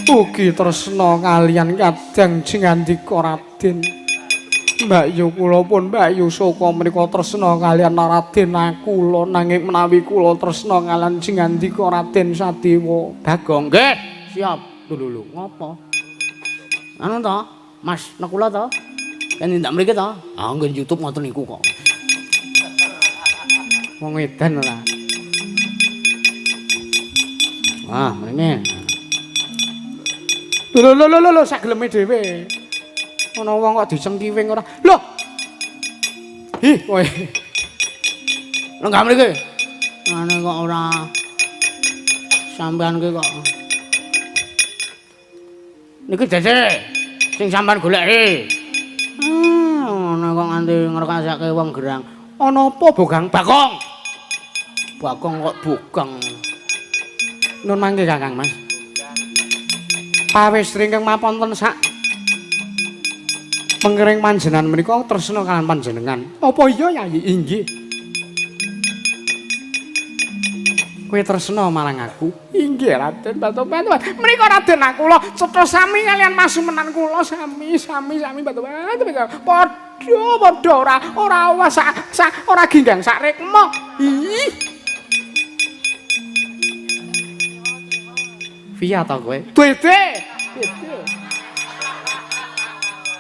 ugi tresna kaliyan kadang jengandika Raden. Mbak Yu kula pun Mbak Yu Soka menika tresna kaliyan Raden kula nanging menawi kula tresna kaliyan jengandika Raden Sadewa. Bagong nggih, siap. Lho lho ngopo? Anu to, Mas Nakula to? Kan ndak mriki to? Ah nggen YouTube ngoten niku kok. Wong edan ora. Wah, mrene. Lho lho lho lho sak geleme dhewe. Ana wong kok dicengkiwing ora. Lho. Ih, kowe. Lenggah mriki. Ngene kok ora sampean ki kok. Niki Dede sing sampean goleki. Ngono kok nganti ngrekasake wong gerang. Ana apa, Bogang? Bagong. Bagong kok bogang. Nun mangke Kakang Mas. Pawestri ingkang maponten sak pengering panjenengan menika tresna kalian panjenengan. Apa iya Yayi? Inggih. Kowe tresna marang aku? Inggih Raden Batoban. Menika Raden kula cetha sami kalian masumenan kula sami sami sami Batoban. Padha padha ora ora sak sak ora ginggang sak rekma. Ih. Via ta kowe? Dede. Dede.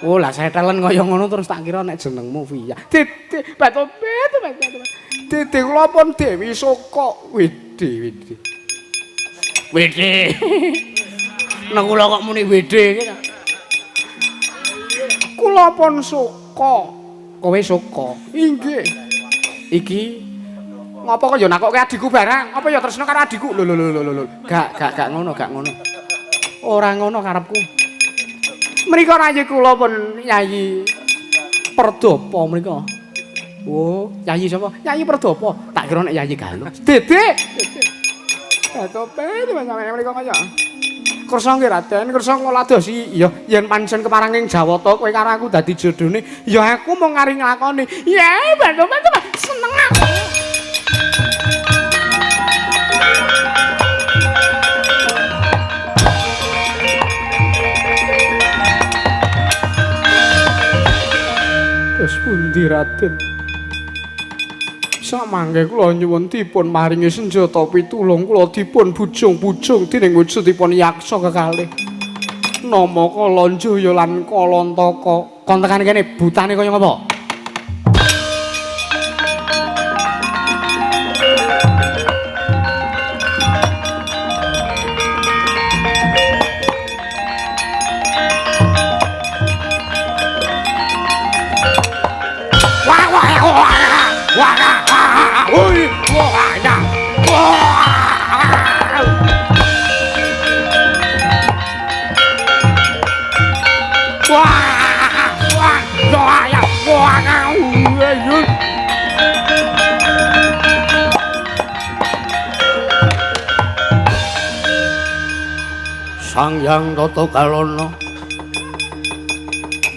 Oh lah setelen kaya ngono terus tak kira nek jenengmu Via. Dede Batoban Batoban. Dede kula pun Dewi Soka. Wede wede. Wede. Nek kula kok muni wede iki. Kula pun Soka. Kowe Soka. Inggih. Iki ngopo kok ya nakokke adikku barang? Apa ya tresna karo adikku? Lho lho lho lho lho. Gak gak gak ngono, gak ngono. Ora ngono karepku. Mriko rayi kula pun Yayi Perdapa mriko. Oh, Yayi sapa? Yayi Perdapa. Tak kira nek Yayi Galuh. Dede. Datope sampeyan mriko kaya. Kersa nggih Raden, kersa ngladosi. Ya yen pancen keparanging Jawata kowe karo aku dadi jodhone, ya aku mung ngari nglakoni. Ya, bantu-bantu seneng aku. Terus pundi Raden? Samangke kula nyuwun dipun maringi senjata pitulung kula dipun bujung-bujung dening wujudipun yaksa kekalih. Nama Kalanjaya lan Kalantaka. Kon tekan kene butane kaya ngapa?
Sang Hyang Tata Kalana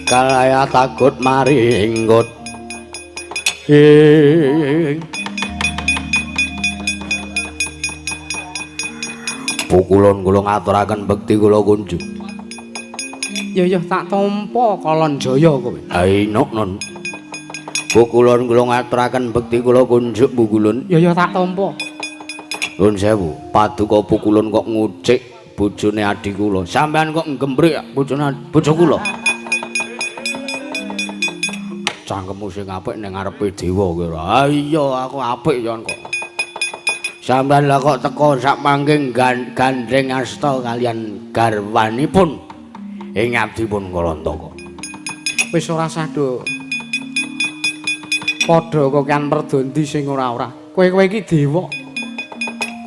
kalaya tagut maringgut ing pukulun kula ngaturaken bekti kula kunjung.
Ya ya tak tampa Kalanjaya kowe.
Ainuk nun. Pukulun kula ngaturaken bekti kula kunjuk pukulun.
Ya ya tak tampa.
Nuwun sewu, paduka pukulun kok ngucik bojone adhi kula. Sampeyan kok nggembrek bojone bojo kula. Cangkemmu sing apik ning ngarepe dewa kowe ora. Ha iya aku apik yen kok. Sampeyan lah kok teko sak mangke gandheng asta kalian garwanipun ing abdipun Kalantaka.
Wis ora sah do. Padha kokean perdondi sing ora-ora. Kowe-kowe iki dewa.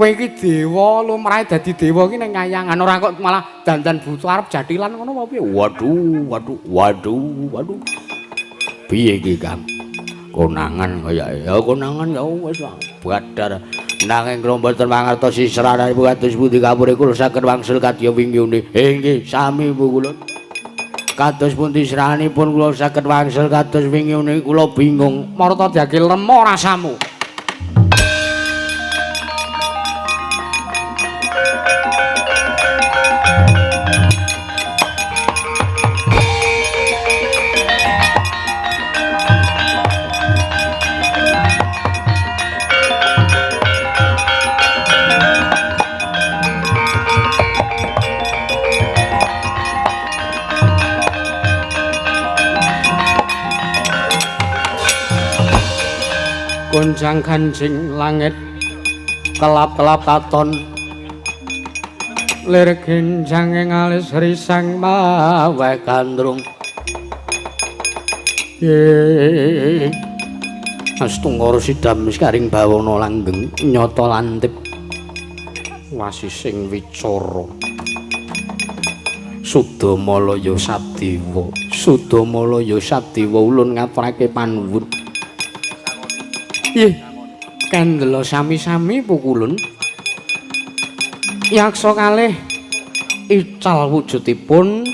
Kowe iki dewa lumrahe dadi dewa iki ning kayangan ora kok malah dandan buta arep jathilan ngono apa piye?
Waduh, waduh, waduh, waduh. Piye iki, Kang? Konangan kaya ya konangan ya wis badar. Nanging kula mboten mangertos sisranipun kados pundi kapure kula saged wangsul kadya wingiune. Inggih, sami Bu kula. Kados pundi sranipun kula saged wangsul kados wingiune kula bingung.
Marta diake lemo rasamu. Gonjang ganjing langit kelap-kelap katon lir genjange ngalis risang maweh gandrung. Astungkara sidam sekaring bawana langgeng nyata lantip wasising wicara. Sudamalaya Sadewa, Sudamalaya Sadewa ulun ngaturake panuwun. Ih, kendela sami-sami pukulun. Yaksa kalih ical wujudipun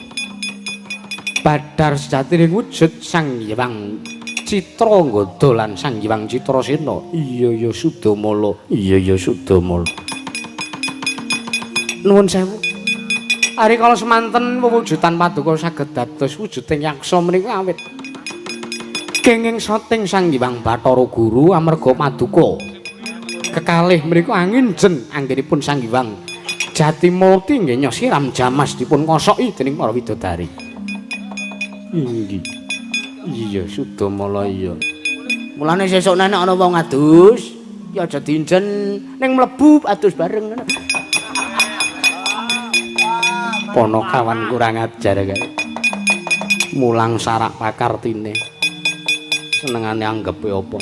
badar sejatining wujud Sang Hyang Citranggada lan Sang Hyang Citrasena. Iya ya Sudamala, iya ya Sudamala. Nuwun sewu. Ari kala semanten wewujudan paduka saged dados wujuding yaksa menika awit kenging soting Sang Hyang Bathara Guru amarga paduka kekalih menika anginjen anggenipun Sang Hyang Jatimurti nggih nyosiram jamas dipun kosoki dening para widodari. Inggih. Iya Sudamala iya. Mulane sesuk nek ana wong adus ya aja dinjen ning mlebu adus bareng ngono. Ponokawan kurang ajar kae. Mulang sarak pakartine. Senengane anggepe apa?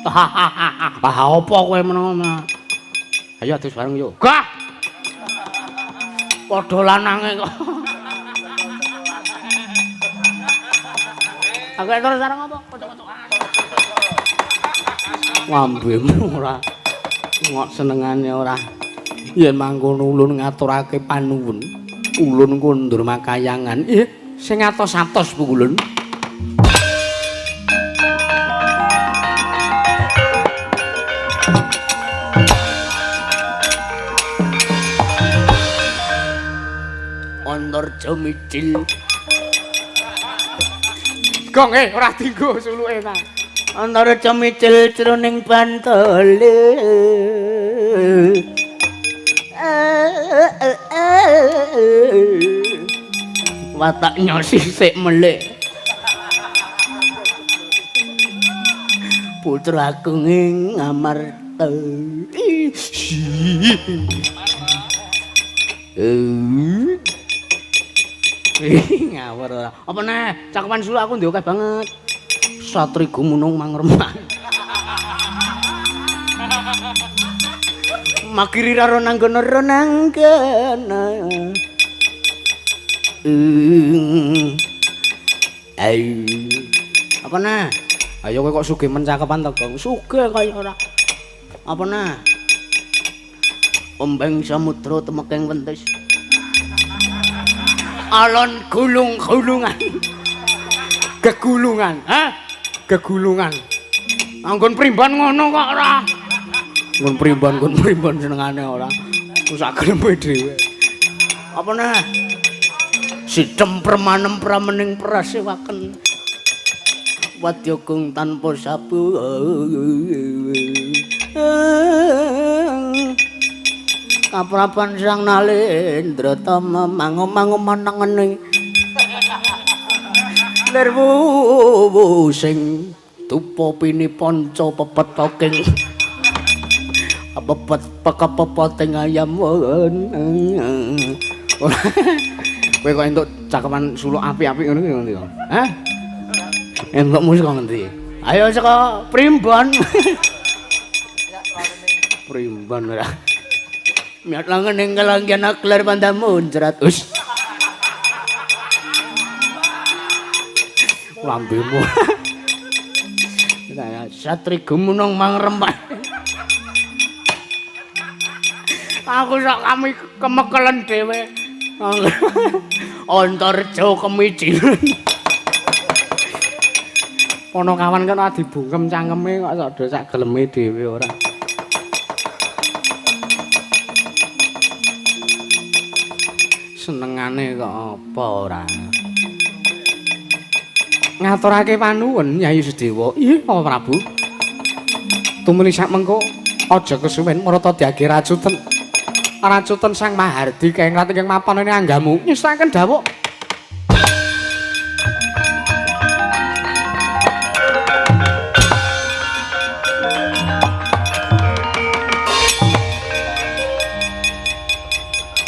Hahaha, apa kowe menawa? Ayo adus bareng yo. Gah. Padha lanange kok. Aku terus sareng apa? Kocok-kocokan. Lambemu ora ngok senengane ora. Yen mangkono ulun ngaturake panuwun. Ulun kondur makayangan. Ih, sing atos-atos pukulun. Antarja mijil. Gong ora dinggo suluke ta. Antarja mijil jroning bantole. Watak nyosi sik melik. Putra agung ing Ngamarta. Ngawur ora. Apa neh? Cakepan suluk aku ndek akeh banget. Satri gumunung mangremah. Magiri raro nanggono ronanggana. Ayo. Apa neh? Ayo kowe kok sugih men cakepan to, Gong? Sugih kaya ora. Apa neh? Ombeng samudra temekeng wentis. Alon gulung-gulungan. Gegulungan, ha? Gegulungan. Anggon primbon ngono kok ora. Nggon primbon, nggon primbon senengane ora. Wis sak geleme dhewe. Apa neh? Sidem permanem pramening prasewaken. Wadya gung tanpa sabu. Kaprapan Sang Nalendra Tama mangu-mangu menengene. Lir sing dupa pini panca pepetoking. Pepet pekepepoting ayam. Kowe kok entuk cakepan suluk apik-apik ngono kuwi ngendi kok? Hah? Entukmu saka ngendi? Ayo saka primbon. Primbon ora. Miat langen ing kelanggian aklar pandamu jerat. Us. Lambemu. Satri gumunung mangrempak. Aku sak kami kemekelen dhewe. Antarja kemicilan. Ponokawan kan ora dibungkem cangkeme kok sak do sak geleme dhewe ora. Senengane kok apa ora. Ngaturake panuwun Nyai Sudewa. Ih, apa Prabu? Tumuli sak mengko aja kesuwen marata diage racuten. Racuten Sang Mahardi keng rat ingkang mapan ing anggamu nyusaken dawuh.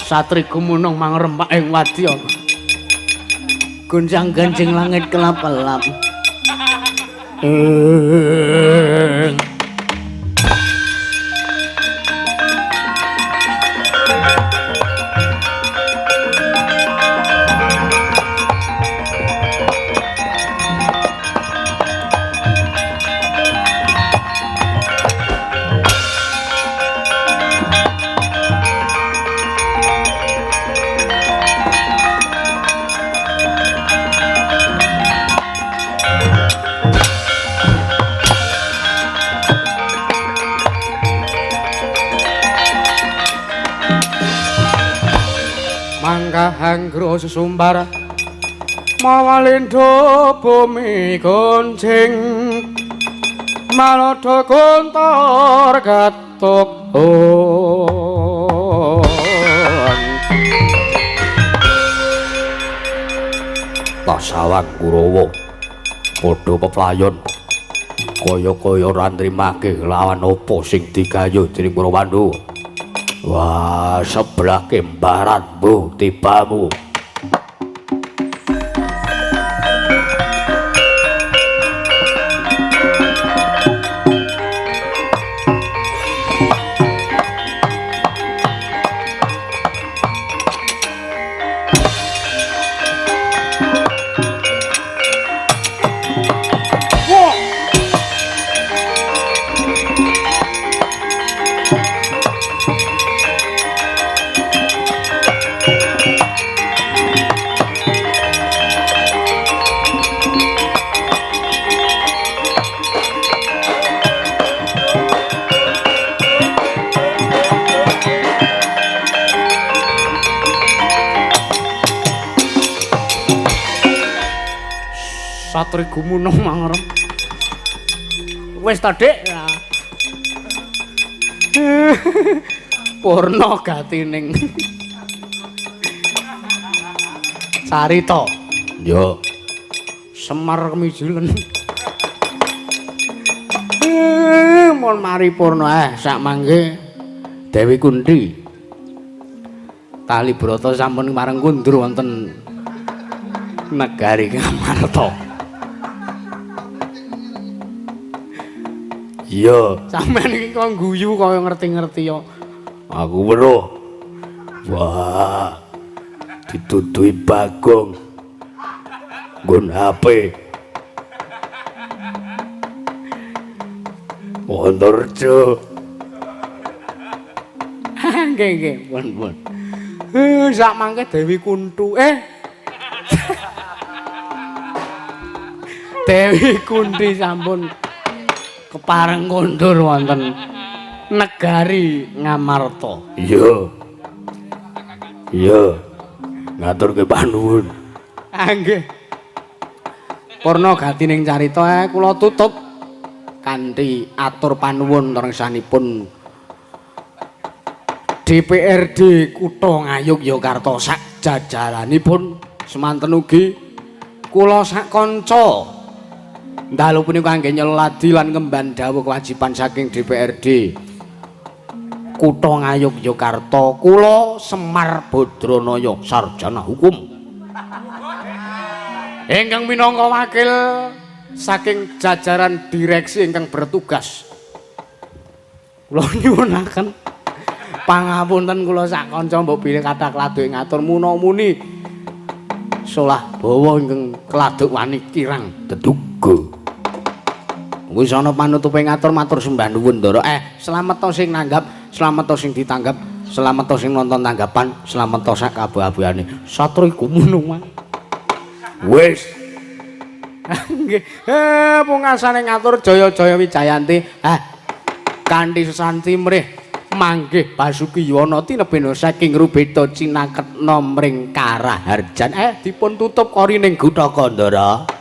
Satri gumunung mangrempak ing wadya.
Gonjang-ganjing langit kelap-kelap.
Mangkahanggra sesumbar mawalindha bumi goncing malada gontor gatuk
Tasawang Kurawa padha peplayon kaya-kaya ora nrimake lawan apa sing digayuh dening para Pandhawa. Wah, sebelah kembaran bu tibamu.
Satri gumunung mangrem. Wis ta, Dik? Purna gatining carita.
Yo.
Semar kemijilen. Mun mari purna sak mangke Dewi Kunti. Tali brata sampun mareng kundur wonten negari Ngamarta.
Iya,
sampean iki kok guyu kaya ngerti-ngerti yo.
Aku weruh. Wah. Dituduhi Bagong. Nggon HP. Wontorjo.
Nggih, nggih, pun, pun. Sak mangke Dewi Kuntu. Dewi Kunti sampun kepareng kondur wonten negari Ngamarta.
Iya. Iya. Ngaturke panuwun.
Ah nggih. Purna gatining carita kula tutup kanthi atur panuwun rengsanipun DPRD Kutha Ngayogyakarta sak jajaranipun semanten ugi kula sak kanca dalu punika kangge nyeladi lan ngemban dawuh kewajiban saking DPRD Kutha Ngayogyakarta. Kula Semar Badranaya sarjana hukum ingkang minangka wakil saking jajaran direksi ingkang bertugas. Kula nyuwunaken pangapunten kula sak kanca mbok bilih kathah kladuk ngatur muna-muni solah bawa ingkang kladuk wani kirang
teduga.
Wis ana panutupe ngatur matur sembah nuwun Ndara. Slamet to sing nanggap, slamet to sing ditanggap, slamet to sing nonton tanggapan, slamet to sak kabeh-kabehane. Satri gumunung.
Wis.
Nggih. Pungkasane ngatur jaya-jaya Wijayanti. Kanthi sesanti mrih manggih Basuki Yuwana tinebena saking Rubeda cinaketna mring Karaharjan. Dipun tutup korining Gutaka Ndara.